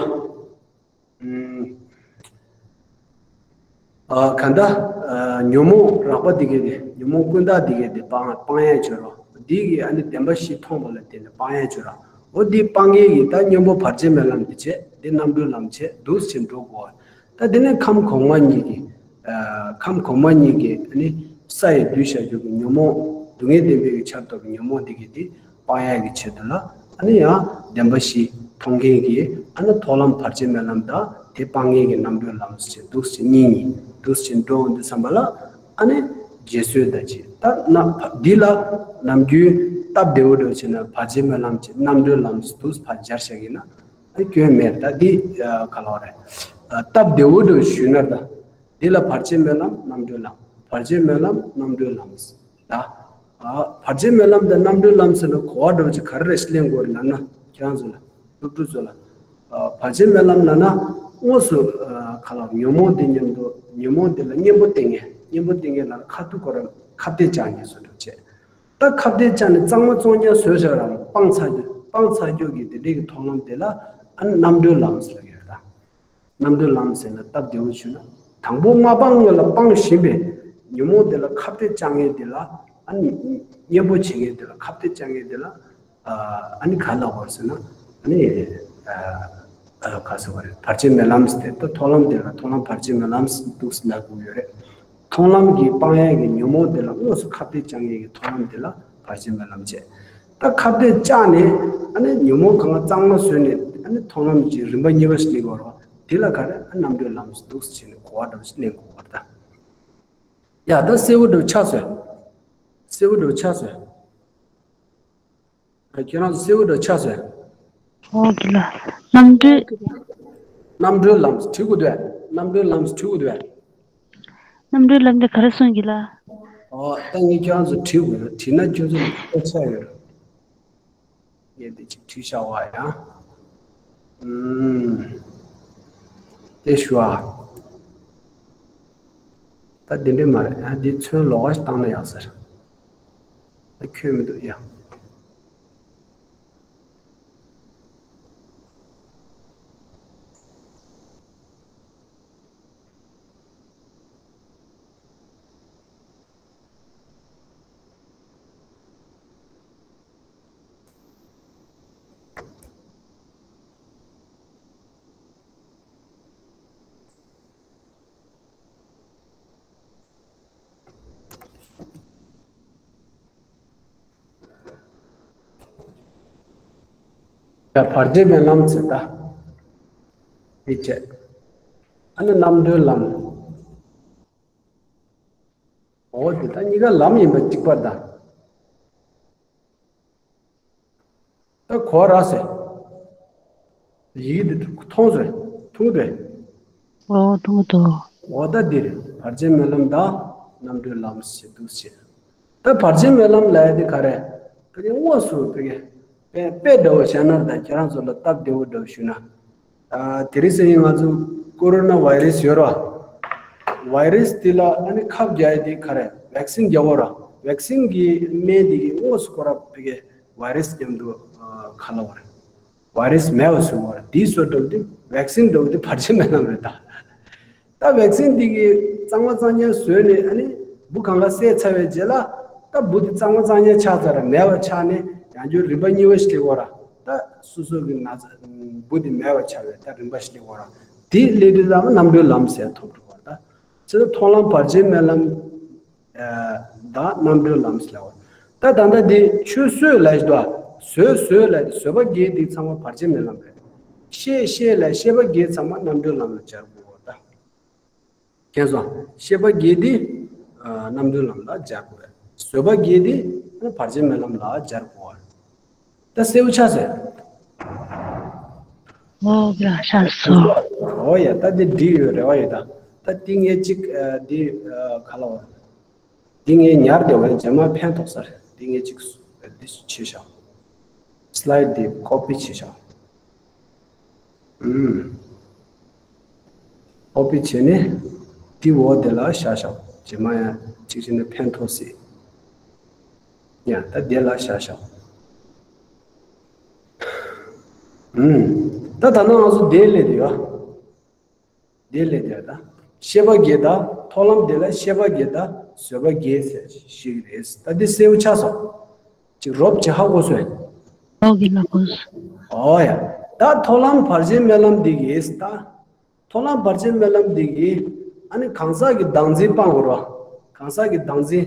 ཨུམ། ཨ་གང་ལྟར་ཨ་ཉོན་མོངས་རགས་པ་འདི་གས་དེ། ཉོན་མོངས་ཀུན་བརྟགས་འདི་གས་དེ་སྤང་སྤང་ཡས་བྱོས་རོགས། འདི་གི་ཨ་ནི་བདེན་པ་བཞི་མཐོང་བ་ལ་བརྟེན་ནས་སྤང་ཡས་བྱོས་རོགས། འོ་འདི་སྤང་མཁན་གྱི་ད་གཉེན་པོ་བར་ཆད་མེད་ལམ་འདི་བྱས། འདི་རྣམ་གྲོལ་ལམ་བྱས། འདུག་སེ་འགྲོ་དགོས། ད་འདི་ནས་ཁམས་གོང་མ་གཉིས་ཀྱི་ཨ་ཁམས་གོང་མ་གཉིས་ཀྱི་ཨ་ནི་ས་ཡི་གདུལ་བྱ་རྒྱུ་གི་ཉོན་མོངས་སྡུག་བསྔལ་བདེན་པའི་གི་ཆར་གཏོགས་ཀྱི་ཉོན་མོངས་འདི་གས་དེ་སྤང་ཡས་ཀྱི་ཆེད་དུ་ལ། ཨ་ནི་ཡང་བདེན་པ་བཞི་མཐོང་མཁན་གྱི་ཨ་ནི་མཐོང་ལམ་བར་ཆད་མེད་ལམ་དང་། དེ་སྤང་མཁན་གྱི་རྣམ་གྲོལ་ལམ་ཟེར་འདུག་སེ་གཉིས་གཉིས་འདུག་སེ་འགྲོ་འོང་དུས་ཙམ་པ་ལ། ཨ་ནི་རྗེས་བཟོད་ད་ཅི། ད་ན་འདི་ལ་ནམ་རྒྱུན་སྟབས་བདེ་བོ་འགྲོ་བྱས་ན་བར་ཆད་མེད་ལམ་གྱི་རྣམ་གྲོལ་ལམ་ཟེར་འདུག་སེ་ཕར་སྦྱར་བཞག་གི་ན་ཨ་སྐྱོན་མེད། ད་འདི་ག་ལ་བ་རེད། སྟབས་བདེ་བོ་འགྲོ་ཞུས་ན་ད། འདི་ལ་བར་ཆད་མེད་ལམ་རྣམ་གྲོལ་ལམ། བར་ཆད་མེད་ལམ་རྣམ་གྲོལ་ལམ། ད། ཨ་བར་ཆད་མེད་ལམ་དང་རྣམ་གྲོལ་ལམ་ཟེར་ན་གོ་བ་འདྲ་བོ་ཅིག་ག་རེ་རེ་ཞིག་ལེན་དགོས་རེད་ལབ་ན། ཁྱེད་རང་ཚོ་ལ། སློབ་ཕྲུག་ཚོ་ལ། ཨ་བར་ཆད་མེད་ལམ་ལབ་ན། དངོས་སུ་ཨ་ག་ལ་ཉོན་མོངས་དེ་མཉམ་དུ། ཉོན་མོངས་དེ་ལ་གཉེན་པོ་བསྟེན་མཁན། གཉེན་པོ་བསྟེན་མཁན་ལ་ཁ་ཐུག་ཁོ་རང་ཁ་གཏད་བཅག་མཁན་བཟོ་འདྲ་བྱས། ད་ཁ་གཏད་བཅག་ནས་གཙང་མ་བཙོང་རྐྱང་བཟོས་བཞག་རང་སྤང་ཚར་རྒྱུ། སྤང་ཚར་རྒྱུ་གི་དེ་འདྲའི་གི་མཐོང་ལམ་དེ་ལ་ཨ་ནི་རྣམ་གྲོལ་ལམ་ཟེར་གྱི་རེད་ད། རྣམ་གྲོལ་ལམ་ཟེར་ན་སྟབས་བདེ་བོ་ཞུས་ན། དང་པོ་མ་སྤངས་སྔོན་ལ་སྤངས་བཞིན་པའི་ཉོན་མོངས་དེ་ལ་ཁ་གཏད་བཅག་མཁན་དེ་ལ་ཨ་ནི་གཉེན་པོ་བྱེད་མཁན་དེ་ལ་ཁ་གཏད་བཅག་མཁན་དེ་ལ་ཨ་ནི་ག་ལབ་དགོས་ཟེར་ན། ཨ་ནི་ཨ་ག་ཟེར་བ་རེད། བར་ཆད་མེད་ལམ་ཟེར་ཏེ། ད་མཐོང་ལམ་དེ་ལ་མཐོང་ལམ་བར་ཆད་མེད་ལམ་ཟེར་འདུག་སེ་ལབ་དགོས་ཡོད་རེད། མཐོང་ལམ་གྱི་སྤང་ཡས་ཀྱི་ཉོན་མོངས་དེ་ལ་དངོས་སུ་ཁ་གཏད་བཅག་མཁན་གྱི་མཐོང་ལམ་དེ་ལ་བར་ཆད་མེད་ལམ་བྱས། ད་ཁ་གཏད་བཅག་ནས་ཨ་ནི་ཉོན་མོངས་གང་ག་གཙང་མ་བཟོས་ནས་ཨ་ནི་མཐོང་ལམ་གྱི་རིམ་པ་གཉིས་པ་ཞིག་སླེབས་ཡོད་རེད་བ། དེ་ལ་ག་རེ་ཨ་རྣམ་གྲོལ་ལམ་ཟེར་འདུག་སེ་བྱས་ནས་གོ་བ་འདྲ་བོ་ཞིག་ལེན་དགོས་པ་རེད་ད། ཡ་ད་སེར་པོ་འདྲ་བོ་ཆགས་སོང་། སེར་པོ་འདྲ་བོ་ཆགས་སོང་། ཁྱེད་རང་ཚོ་སེར་པོ་འདྲ་ཆགས་སོང་། ཨོ་དེ་ལ། རྣམ་འགྲེལ། རྣམ་གྲོལ་ལམ་བྲིས་དགོས་འདུག་རྣམ་གྲོལ་ལམ་བྲིས་དགོས་འདུག་རྣམ་གྲོལ་ལམ་དེ་ག་རེ་གསུངས་ཀྱི་ལ། ཨོ་ད་ངས་ཁྱེད་རང་ཚོ་བྲིས་དགོས། བྲིས་ན་ཁྱོད་ཚོ་ལ་ཕལ་ཆེར་ཡོད། ངས་འདི་ཅིག་བྲིས་བཞག་པ་ཡང་། ཨུམ། དེ་ཞུ་ཨ། ད་འདི་འདྲས་མ་རེད། ཨ་འདི་ཚོན་ལོགས་ཀ་ཞིག་བཏང་ན་ཡག་ས་རེད། ད་ཁྱོད་མི་འདུག་ཡ། ཡ་བར་ཆད་མེད་ལམ་ཟེར་ད། དེ་བྱས། ཨ་ནི་རྣམ་གྲོལ་ལམ། འོ་དེ་ད་གཉིས་ཀ་ལམ་ཡིན་པ་གཅིག་པ་ད། ད་གོ་ར་ཟེར། ཡི་གེ་འདི་མཐོང་ཟེར། མཐོང་དེ། ཨོ་མཐོང་དོ། འོ་ད་འདིར་བར་ཆད་མེད་ལམ་དང་རྣམ་གྲོལ་ལམ་ཟེར་འདུག་ཟེར། ད་བར་ཆད་མེད་ལམ་ལབ་ཡ་དེ་ག་རེ། ད་དེ་དངོས་སུ་དེ་གས་དཔེ་དཔེ་འདྲ་བོ་བཤད་ན། ད་ཁྱེད་རང་ཚོ་ལ་སྟབས་བདེ་བོ་འདྲ་བོ་ཞུས་ན། ཨ་དེ་རིང་སང་ཉིན་ང་ཚོ་ཀོ་རོ་ན་བྷའི་རེ་སི་ཡོད་ར། བྷའི་རེ་སི་དེ་ལ་ཨ་ནི་ཁབ་རྒྱག་ཡ་དེ་ག་རེ། ཝེག་སིན་རྒྱག་གོ་ར། ཝེག་སིན་གྱི་སྨན་དེ་གི་དངོས་སུ་ཁོ་ར་ཕ་གི་བྷའི་རེ་སི་མཉམ་དུ་ཨ་ག་ལབ་དགོས་རེད། བྷའི་རེ་སི་མེད་པ་བཟོ་དགོས་ར། དེའི་བཟོ་འདྲ་བོ་དེ་ཝེག་སིན་འདྲ་བོ་དེ་བར་ཆད་མེད་ལམ་རེད་ད། ད་ཝེག་སིན་འདི་གི་གཙང་མ་གཙང་རྐྱང་བཟོས་ནས་ཨ་ནི་འབུ་གང་ག་བསད་ཚར་བའི་རྗེས་ལ། ད་འབུ་འདི་གཙང་མ་གཙང་རྐྱང་ཆགས་ཚར་ར། མེད་པ་ཆགས་ནས་ཡང་བསྐྱར་རིམ་པ་གཉིས་པ་ཞིག་སླེབས་ཡོད་ར། ད་སོ་སོ་གི་ན་ཚ་འབུ་འདི་མེད་པ་ཆགས་པའི་ད་རིམ་པ་ཞིག་སླེབས་ཡོད་ར། དེ་སླེབས་དུས་ཙམ་པ་རྣམ་གྲོལ་ལམ་ཟེར་ཐོབ་འགྲོ་བ་རེད་ད། བྱས་ཙང་མཐོང་ལམ་བར་ཆད་མེད་ལམ། ཨ་དང་རྣམ་གྲོལ་ལམ་ཟེར་ལབ་པ། ད་ད་ལྟ་འདི་ཆོས་བཟོད་ལབ་ཞིག་འདུག་ཨ། བཟོད་བཟོད་ལབ་དེ་བཟོད་པ་བརྒྱད་འདི་ཚང་མ་བར་ཆད་མེད་ལམ་རེད། ཤེས་ཤེས་ལབ་ཤེས་པ་བརྒྱད་ཚང་མ་རྣམ་གྲོལ་ལམ་ལ་སྦྱར་དགོས་པ་ད། མཁྱེན་སོང་། ཤེས་པ་བརྒྱད་འདི་ཨ་རྣམ་གྲོལ་ལམ་ལ་སྦྱར་དགོས་རེད། བཟོད་པ་བརྒྱད་འདི་ཨ་བར་ཆད་མེད་ལམ་ལ་སྦྱར་དགོས་པ། ད་སེའུ་ཆ་ཟེར། ཨོ་ཡ་ཤ་སོ། ཨོ་ཡ་ད་འདི་འགྲིག་ཡོད་རེ་བ་ཡོད་ད། ད་འདི་ངས་གཅིག་ཨ་འདི་ཨ་ག་ལབ་དགོས་རེད། འདི་ངས་ཉར་བསྡད་པ་རྗེས་མ་ཕན་ཐོགས་ས་རེད། འདི་ངས་གཅིག་འདི་བྱས་ཤག་སི་ལའེ་ཌི་འདི་ཀོ་པི་བྱས་ཤག་ཨུམ། ཀོ་པི་བྱས་ནས་འདི་འོག་དེ་ལ་བཞག་ཤག་རྗེས་མ་ཡང་གཅིག་བྱས་ནས་ཕན་ཐོགས་སྲིད། ཡ་ད་དེ་ལ་བཞག་ཤག་ཨུམ། ད་ད་ནང་ང་ཚོ་དེ་སླེབས་དེ་ཡོད། དེ་སླེབས་དེ་ཡོད་ད། ཤེས་པ་བརྒྱད་དང་ཐོག་ལམ་དེ་ལ་ཤེས་པ་བརྒྱད་དང་བཟོད་པ་བརྒྱད་ཟེར་ཞིག་རེད། ད་འདི་གསལ་པོ་ཆགས་སོང་། ཅིག་རོབ་ཅིག་ཧ་གོ་སོང་། ཨོ་གི་ལ་གོ་སོང་། ཨོ་ཡ། ད་ཐོག་ལམ་བར་ཆད་སྨོན་ལམ་འདི་གིས་ད། ཐོག་ལམ་བར་ཆད་སྨོན་ལམ་འདི་གིས་ཨ་ནི་གང་ཟག་གི་བདག་འཛིན་སྤང་དགོས་ར། གང་ཟག་གི་བདག་འཛིན་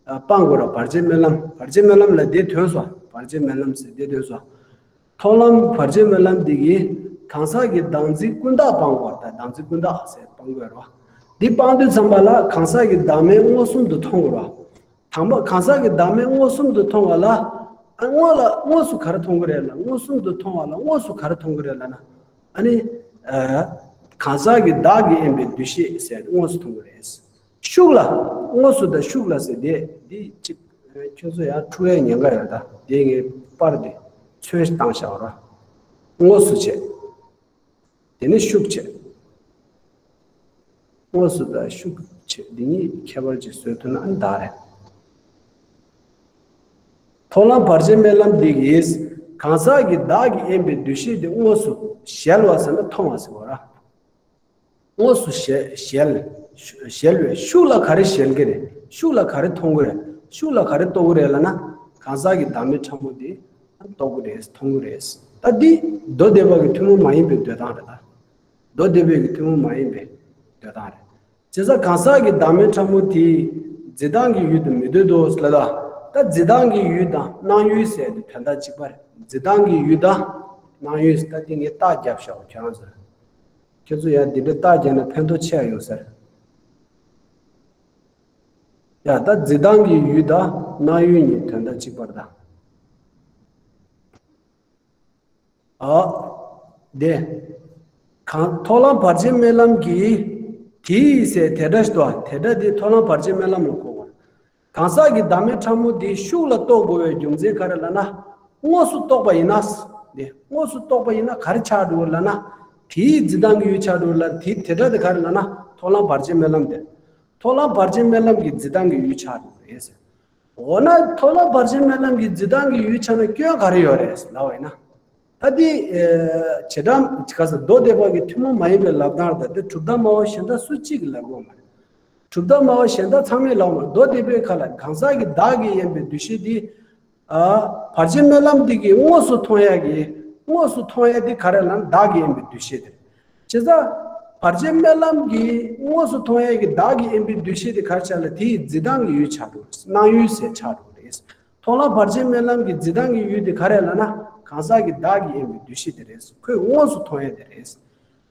ཨ་སྤང་དགོས་ར། བར་ཆད་སྨོན་ལམ། བར་ཆད་སྨོན་ལམ་ལ་དེ་ཐོན་སོང་། བར་ཆད་སྨོན་ལམ་ཟེར་དེ་ཐོན་སོང་། ཐོག་ལམ་བར་ཆད་སྨོན་ལམ་འདི་གིས་གང་ཟག་གི་བདག་འཛིན་ཀུན་བཏགས་སྤང་དགོས་ར། ད་བདག་འཛིན་ཀུན་བཏགས་ཟེར་སྤང་དགོས་ར། འདི་སྤང་དུས་ཙམ་པ་ལ་གང་ཟག་གི་བདག་མེད་མངོན་སུམ་དུ་མཐོང་དགོས་ར། དང་པོ་གང་ཟག་གི་བདག་མེད་མངོན་སུམ་དུ་མཐོང་བ་ལ། ཨ་དངོས་ལ་དངོས་སུ་ག་རེ་མཐོང་གི་རེད་ལ། མངོན་སུམ་དུ་མཐོང་བ་ལ་དངོས་སུ་ག་རེ་མཐོང་གི་རེད་ལ་ན། ཨ་ནི། ཨ་གང་ཟག་གི་བདག་གིས་དབེན་པའི་འདུ་ཤེས་ཟེར་དངོས་སུ་མཐོང་གི་རེད། ཤུགས་ལ། དངོས་སུ་དང་ཤུགས་ལ་ཟེར་དེ་འདི་གཅིག་ཁྱོད་ཚོ་ཡང་འཁྲུལ་ཡ་ཉེན་ཁ་ཡོད། ད་དེ་ངས་པར་དེ་ཚོན་བཏང་བཞག་ར། དངོས་སུ་བྱས། དེ་ནི་ཤུགས་བྱས། དངོས་སུ་དང་ཤུགས་བྱས། འདི་གཉིས་ཁྱད་པར་ཅིག་བཟོ་ཐུབ་ན་བདག་རེད། ཐོག་ལམ་བར་ཆད་སྨོན་ལམ་འདི་གིས་གང་ཟག་གི་བདག་གིས་དབེན་པའི་འདུ་ཤེས་དེ་དངོས་སུ་གཞལ་བ་ཟེར་ན་མཐོང་བ་ཟེར་བ་ར། དངོས་སུ་གཞལ་གཞལ་གཞལ་བས་ཤུགས་ལ་ག་རེ་གཞལ་གི་རེད། ཤུགས་ལ་ག་རེ་མཐོང་གི་རེད། ཤུགས་ལ་ག་རེ་རྟོགས་གི་རེད་ལབ་ན། གང་ཟག་གི་བདག་མེད་ཕྲ་མོ་དེ་རྟོགས་གི་རེད། མཐོང་གི་རེད། ད་འདི་མདོ་སྡེ་པ་གི་ཐུན་མོང་མ་ཡིན་པའི་འདོད་སྟངས་རེད་ད། མདོ་སྡེ་པའི་གི་ཐུན་མོང་མ་ཡིན་པའི་འདོད་སྟངས་རེད། བྱས་ཙང་གང་ཟག་གི་བདག་མེད་ཕྲ་མོ་དེ་འཛིན་སྟངས་ཀྱི་ཡུལ་དུ་མི་འདོད་དོ་ལབ་ད། ད་འཛིན་སྟངས་ཀྱི་ཡུལ་དང་སྣང་ཡུལ་ཟེར་དེ་དོན་དག་གཅིག་པ་རེད། འཛིན་སྟངས་ཀྱི་ཡུལ་དང་སྣང་ཡུལ་ཟེར་ད་དེ་ངས་རྟགས་བརྒྱབ་བཞག་ཁྱོད་རང་ཚོར། ཁྱོད་ཚོ་ཡང་འདི་འདྲ་རྟགས་བརྒྱབ་ན་ཕན་ཐོགས་ཆེ་བ་ཡོད་ས་རེད། ཡ་ད་འཛིན་སྟངས་ཀྱི་ཡུལ་དང་སྣང་ཡུལ་གཉིས་དོན་དག་གཅིག་པ་རེད་ད། ཨ། དེ། གང་ཐོག་ལམ་བར་ཆད་སྨོན་ལམ་གྱི། དེའི་ཟེར་དེ་འདྲ་ཞིག་ཏུ་དེ་འདྲ་དེ་ཐོག་ལམ་བར་ཆད་སྨོན་ལམ་ལ་གོ་བ། གང་ཟག་གི་བདག་མེད་ཕྲ་མོ་དེ་ཤུགས་ལ་རྟོགས་དགོས་པའི་རྒྱུ་མཚན་ག་རེ་ལབ་ན། དངོས་སུ་རྟོགས་པ་ཡིན་ན། དེ་དངོས་སུ་རྟོགས་པ་ཡིན་ན་ག་རེ་ཆགས་འགྲོ་ལབ་ན། དེའི་འཛིན་སྟངས་ཀྱི་ཡུལ་ཆགས་འགྲོ་ལ་དེ་དེ་འདྲ་དེ་ག་རེ་ལབ་ན་ཐོག་ལམ་བར་ཆད་སྨོན་ལམ་དེ། ཐོག་ལམ་བར་ཆད་སྨོན་ལམ་གྱི་འཛིན་སྟངས་ཀྱི་ཡུལ་ཆགས་འགྲོ་རེད་ཟེར། འོ་ན་ཐོག་ལམ་བར་ཆད་སྨོན་ལམ་གྱི་འཛིན་སྟངས་ཀྱི་ཡུལ་ཆགས་ན་སྐྱོན་ག་རེ་ཡོད་རེད་ལབ་པ་ཡིན་ན། ད་འདི། བྱེ་བྲག་ག་ས་མདོ་སྡེ་པ་གི་ཐུན་མོང་མ་ཡིན་པའི་ལབ་སྟངས་དང་དེ་གྲུབ་མཐའ་སྨྲ་བ་གཞན་དག་སུ་གཅིག་གིས་ལབ་དགོས་མ་རེད། གྲུབ་མཐའ་སྨྲ་བ་གཞན་དག་ཚང་མས་ལབ་མ་རེད། མདོ་སྡེ་པའི་ཁ་ལ་གང་ཟག་གི་བདག་གིས་དབེན་པའི་འདུ་ཤེས་འདི། བར་ཆད་སྨོན་ལམ་འདི་གིས་དངོས་སུ་མཐོང་ཡ་གི། དངོས་སུ་མཐོང་ཡ་འདི་ག་རེ་ལབ་ན་བདག་གིས་དབེན་པའི་འདུ་ཤེས་དེ་རེད། བྱས་ཙང་། བར་ཆད་སྨོན་ལམ་གྱིས་དངོས་སུ་མཐོང་ཡས་ཀྱི་བདག་གིས་དབེན་པའི་འདུ་ཤེས་དེ་ག་རེ་ཆགས་ལ་དེའི་འཛིན་སྟངས་ཀྱི་ཡུལ་ཆགས་འགྲོ། སྣང་ཡུལ་ཟེར་ཆགས་འགྲོ་རེད། ཐོག་ལམ་བར་ཆད་སྨོན་ལམ་གྱི་འཛིན་སྟངས་ཀྱི་ཡུལ་དེ་ག་རེ་ལབ་ན་གང་ཟག་གི་བདག་གིས་དབེན་པའི་འདུ་ཤེས་དེ་རེད། ཁོས་དངོས་སུ་མཐོང་ཡས་དེ་རེད།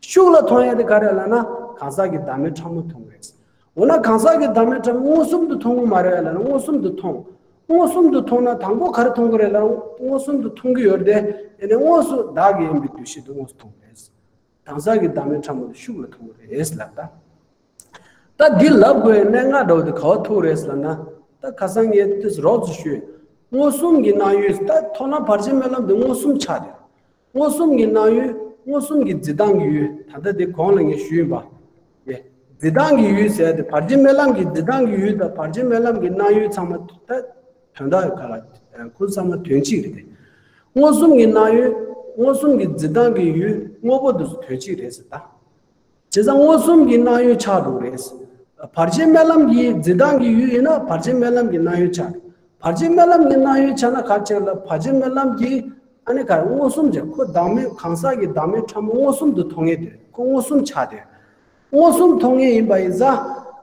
ཤུགས་ལ་མཐོང་ཡས་དེ་ག་རེ་ལབ་ན་གང་ཟག་གི་བདག་མེད་ཕྲ་མོ་མཐོང་གི་རེད། འོ་ན་གང་ཟག་གི་བདག་མེད་ཕྲ་མོ་མངོན་སུམ་དུ་མཐོང་གི་མ་རེད་ལབ་ན་མངོན་སུམ་དུ་མཐོང་། མངོན་སུམ་དུ་མཐོང་ན་དང་པོ་ག་རེ་མཐོང་གི་རེད་ལབ་ན་མངོན་སུམ་དུ་མཐོང་གི་ཡོད་རེད་དེ། ཡིན་ནའི་དངོས་སུ་བདག་གིས་དབེན་པའི་འདུ་ཤེས་དེ་དངོས་སུ་མཐོང་གི་རེད། གང་ཟག་གི་བདག་མེད་ཕྲ་མོ་དེ་ཤུགས་ལ་མཐོང་གི་རེད་ལབ་ད། ད་འདི་ལབ་དགོས་ཡ་གནད་འགག་འདྲ་བོ་དེ་ག་བ་ཐུག་རེད་ལབ་ན། ད་ཁ་སང་ངས་དེ་རོབ་ཙམ་ཞུས། མངོན་སུམ་གྱི་སྣང་ཡུལ། ད་ཐོག་ལམ་བར་ཆད་སྨོན་ལམ་དེ་མངོན་སུམ་ཆགས་དེ། མངོན་སུམ་གྱི་སྣང་ཡུལ། མངོན་སུམ་གྱི་འཛིན་སྟངས་ཀྱི་ཡུལ། ད་ལྟ་དེ་གོང་ལ་ངས་ཞུས་ཡིན་པ། ཡེ། འཛིན་སྟངས་ཀྱི་ཡུལ་ཟེར་ཏེ་བར་ཆད་སྨོན་ལམ་གྱི་འཛིན་སྟངས་ཀྱི་ཡུལ་དང་བར་ཆད་སྨོན་ལམ་གྱི་སྣང་ཡུལ་ཚང་མ་ད་དོན་དག་ག་ལ་ཁོ་ཚང་མ་དོན་གཅིག་རེད་དེ། མངོན་སུམ་གྱི་སྣང་ཡུལ། མངོན་སུམ་གྱི་འཛིན་སྟངས་ཀྱི་ཡུལ་དངོས་པོ་དེ་ཚོ་དོན་གཅིག་རེད་ཟེར་ད། བྱས་ཙང་མངོན་སུམ་གྱི་སྣང་ཡུལ་ཆགས་འགྲོ་རེད། བར་ཆད་སྨོན་ལམ་གྱི་འཛིན་སྟངས་ཀྱི་ཡུལ་ཡིན་ན་བར་ཆད་སྨོན་ལམ་གྱི་སྣང་ཡུལ་ཆགས་འགྲོ། བར་ཆད་སྨོན་ལམ་གྱི་སྣང་ཡུལ་ཆགས་ན་ག་ཆགས་ལ་བར་ཆད་སྨོན་ལམ་གྱི་ཨ་ནི་ག་མངོན་སུམ་གྱི་ཁོ་བདག་མེད་གང་ཟག་གི་བདག་མེད་ཕྲ་མོ་མངོན་སུམ་དུ་མཐོང་ངེས་དེ་ཁོ་མངོན་སུམ་ཆགས་དེ། མངོན་སུམ་མཐོང་ངེས་ཡིན་པ་ཡིན་ཙང་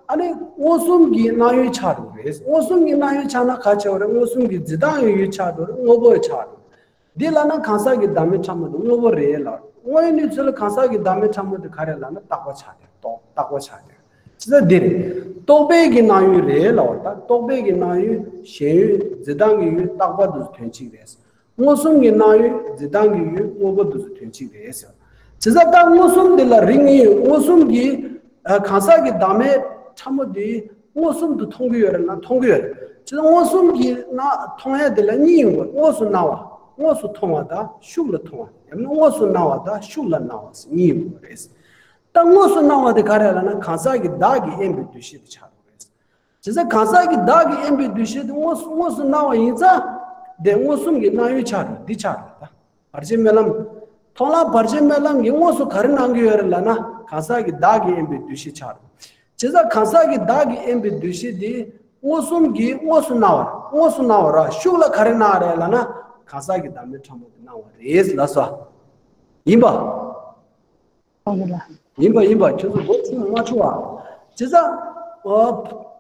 ཨ་ནི་མངོན་སུམ་གྱི་སྣང་ཡུལ་ཆགས་འགྲོ་རེད། མངོན་སུམ་གྱི་སྣང་ཡུལ་ཆགས་ན་ག་ཆགས་རེད། མངོན་སུམ་གྱི་འཛིན་སྟངས་ཡུལ་ཆགས་འགྲོ་རེད། དངོས་པོ་ཆགས་འགྲོ། འདི་ལ་ན་གང་ཟག་གི་བདག་མེད་ཕྲ་མོ་དེ་དངོས་པོ་རེད་ལ། དངོས་ཡོད་གནས་ཚུལ་ལ་གང་ཟག་གི་བདག་མེད་ཕྲ་མོ་དེ་ག་རེ་ལབ་ན་རྟག་པ་ཆགས་ཏེ་རྟོག་རྟག་པ་ཆགས་ཏེ། ཅི་ལྟར་འདི་རེད། རྟོག་པའི་གི་སྣང་ཡུལ་རེད་ལ་བ་ད་རྟོག་པའི་གི་སྣང་ཡུལ་ཞེན་ཡུལ་འཛིན་སྟངས་ཀྱི་ཡུལ་རྟག་པ་དེ་ཚོ་དོན་གཅིག་རེད། མངོན་སུམ་གྱི་སྣང་ཡུལ་འཛིན་སྟངས་ཀྱི་ཡུལ་དངོས་པོ་དེ་ཚོ་དོན་གཅིག་རེད་ཟེར། ཇི་ལྟར་ལྟར་མངོན་སུམ་འདི་ལ་རིགས་གཉིས་ཡོད། མངོན་སུམ་གྱི་ཨ་གང་ཟག་གི་བདག་མེད་ཕྲ་མོ་འདི་མངོན་སུམ་དུ་མཐོང་གི་ཡོད་རེད་ན་མཐོང་གི་ཡོད་རེད། ཇི་ལྟར་མངོན་སུམ་གྱི་སྣང་མཐོང་ཡས་འདི་ལ་གཉིས་ཡོང་གི་ཡོད། དངོས་སུ་སྣང་བ། དངོས་སུ་མཐོང་བ་དང་ཤུགས་ལ་མཐོང་བ། ཡང་ན་དངོས་སུ་སྣང་བ་དང་ཤུགས་ལ་སྣང་བ་ཟེར་གཉིས་ཡོང་གི་ཡོད་རེད། ད་དངོས་སུ་སྣང་བ་དེ་ག་རེ་ལབ་ན་གང་ཟག་གི་བདག་གིས་དབེན་པའི་འདུ་ཤེས་དེ་ཆགས་འགྲོ་རེད། བྱས་ཙང་གང་ཟག་གི་བདག་གིས་དབེན་པའི་འདུ་ཤེས་དེ་དངོས་སུ་དངོས་སུ་སྣང་བ་ཡིན་ཙང་། དེ་མངོན་སུམ་གྱི་སྣང་ཡུལ་ཆགས་རེད། འདི་ཆགས་རེད་ད། བར་ཆད་སྨོན་ལམ། མཐོང་ལམ་བར་ཆད་མེད་ལམ་གྱིས་དངོས་སུ་ག་རེ་སྣང་གི་ཡོད་རེད་ལབ་ན། གང་ཟག་གི་བདག་གིས་དབེན་པའི་འདུ་ཤེས་ཆགས་རེད། བྱས་ཙང་གང་ཟག་གི་བདག་གིས་དབེན་པའི་འདུ་ཤེས་དེ་མངོན་སུམ་གྱིས་དངོས་སུ་སྣང་བ་རེད། དངོས་སུ་སྣང་བ་རེད། ཤུགས་ལ་ག་རེ་སྣང་རེད་ལབ་ན། གང་ཟག་གི་བདག་མེད་ཕྲ་མོ་དེ་སྣང་བ་རེད་ལབ་སོང་། ཡིན་པ། ཡིན་པ་ཡིན་པ། ཁྱོད་ཚོ་མགོ་ཚོས་མ་ཆུ་བ། བྱས་ཙང་། ཨོ།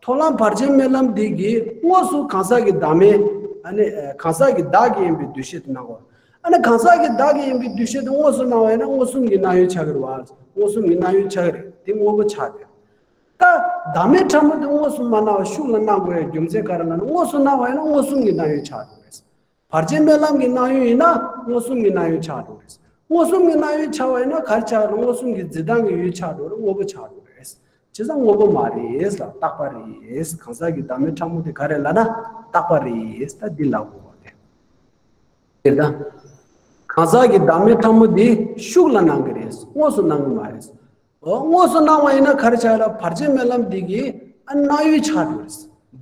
མཐོང་ལམ་བར་ཆད་མེད་ལམ་འདི་གིས་དངོས་སུ་གང་ཟག་གི་བདག་མེད། ཨ་ནི་གང་ཟག་གི་བདག་གིས་དབེན་པའི་འདུ་ཤེས་དེ་སྣང་བ། ཨ་ནི་གང་ཟག་གི་བདག་གིས་དབེན་པའི་འདུ་ཤེས་དེ་དངོས་སུ་སྣང་བ་ཡིན་ན་མངོན་སུམ་གྱི་སྣང་ཡུལ་ཆགས་ཀྱི་རེད་བ། མངོན་སུམ་གྱི་སྣང་ཡུལ་ཆགས་ཀྱི་རེད། དེ་དངོས་པོ་ཆགས་ཀྱི་རེད། ད་བདག་མེད་ཕྲ་མོ་དེ་དངོས་སུ་མ་སྣང་བ་ཤུགས་ལ་སྣང་དགོས་ཡ་རྒྱུ་མཚན་ག་རེ་ལབ་ན། དངོས་སུ་སྣང་བ་ཡིན་ན་མངོན་སུམ་གྱི་སྣང་ཡུལ་ཆགས་འགྲོ་གི་རེད། བར་ཆད་མེད་ལམ་གྱི་སྣང་ཡུལ་ཡིན་ན་མངོན་སུམ་གྱི་སྣང་ཡུལ་ཆགས་འགྲོ་གི་རེད། མངོན་སུམ་གྱི་སྣང་ཡུལ་ཆགས་པ་ཡིན་ན་ག་རེ་ཆགས་རེད། མངོན་སུམ་གྱི་འཛིན་སྟངས་ཀྱི་ཡུལ་ཆགས་འགྲོ་རེད། དངོས་པོ་ཆགས་འགྲོ་རེད། བྱས་ཙང་དངོས་པོ་མ་རེད་ལ་རྟག་པ་རེད། གང་ཟག་གི་བདག་མེད་ཕྲ་མོ་དེ་ག་རེ་ལབ་ན་རྟག་པ་རེད། ད་འདི་ལབ་དགོས་པ་རེད། དེ་ལྟ། གང་ཟག་གི་བདག་མེད་ཕྲ་མོ་འདི་ཤུགས་ལ་སྣང་གི་རེད། དངོས་སུ་སྣང་གི་མ་རེད། འོ། དངོས་སུ་སྣང་བ་ཡིན་ན་ག་རེ་ཆགས་ལ། བར་ཆད་མེད་ལམ་འདི་གི་ཨ་སྣང་ཡུལ་ཆགས་འགྲོ་རེད།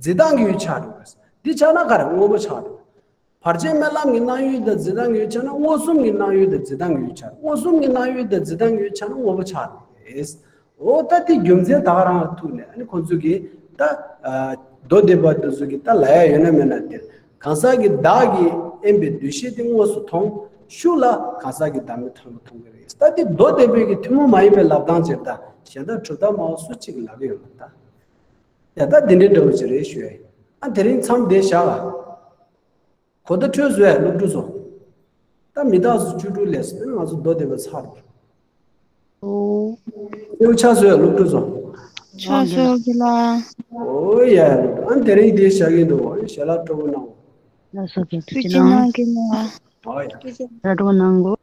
འཛིན་སྟངས་ཀྱི་ཡུལ་ཆགས་འགྲོ་རེད། འདི་ཆགས་ན་ག་རེ། དངོས་པོ་ཆགས་འགྲོ། བར་ཆད་མེད་ལམ་གྱི་སྣང་ཡུལ་དང་འཛིན་སྟངས་ཀྱི་ཡུལ་ཆགས་ན་མངོན་སུམ་གྱི་སྣང་ཡུལ་དང་འཛིན་སྟངས་ཀྱི་ཡུལ་ཆགས། མངོན་སུམ་གྱི་སྣང་ཡུལ་དང་འཛིན་སྟངས་ཀྱི་ཡུལ་ཆགས་ན་དངོས་པོ་ཆགས་འགྲོ་རེད། འོ། ད་དེ་རྒྱུ་མཚན་ད་ག་རང་ལ་ཐུག་ནས་ཨ་ནི་ཁོང་ཚོ་གིས་ད་མདོ་སྡེ་པ་དེ་ཚོ་གིས་ད་ལབ་ཡ་ཡོད་ན་མེད་ན་དེ། གང་ཟག་གི་བདག་གིས་དབེན་པའི་འདུ་ཤེས་དེ་དངོས་སུ་མཐོང་། ཤུགས་ལ་གང་ཟག་གི་བདག་མེད་ཕྲ་མོ་མཐོང་གི་རེད། ད་དེ་མདོ་སྡེ་པའི་གི་ཐུན་མོང་མ་ཡིན་པའི་ལབ་སྟངས་ཅིག་ད་གཞན་དག་གྲུབ་མཐའ་སྨྲ་བ་སུ་གཅིག་ལབ་ཀྱི་ཡོད་མ་རེད་ད། ཡ། ད་དེ་འདྲའི་འདྲ་བོ་ཅིག་རེད་ཞུ་ཡ་ཡིན། ཨ་དེ་རིང་མཚམས་འདིར་བཞག་ལ། གོ་བརྡ་འཕྲོད་བཟོས་སློབ་ཕྲུག་ཚོ། ད་མི་རྟག་སོ་བཅུ་དྲུག་ལས་སོ། ང་ཚོ་མདོ་སྡེ་པ་ཚར་འདུག་ཨོ། སེའུ་ཆ་བཟོས་སློབ་ཕྲུག་ཚོ། ཆ་བཟོས་གི་ལ། ཨོ་ཡ། ཨ་དེ་རིང་འདིར་བཞག་གི་འདུག་ཞལ་ལག་སྤྲོ་པོ་གནང་། ལགས་སོ། ཐུགས་རྗེ་གནང་གི་ལ། ཨོ་ཡ། ཞལ་ལག་སྤྲོ་པོ་གནང་གོ།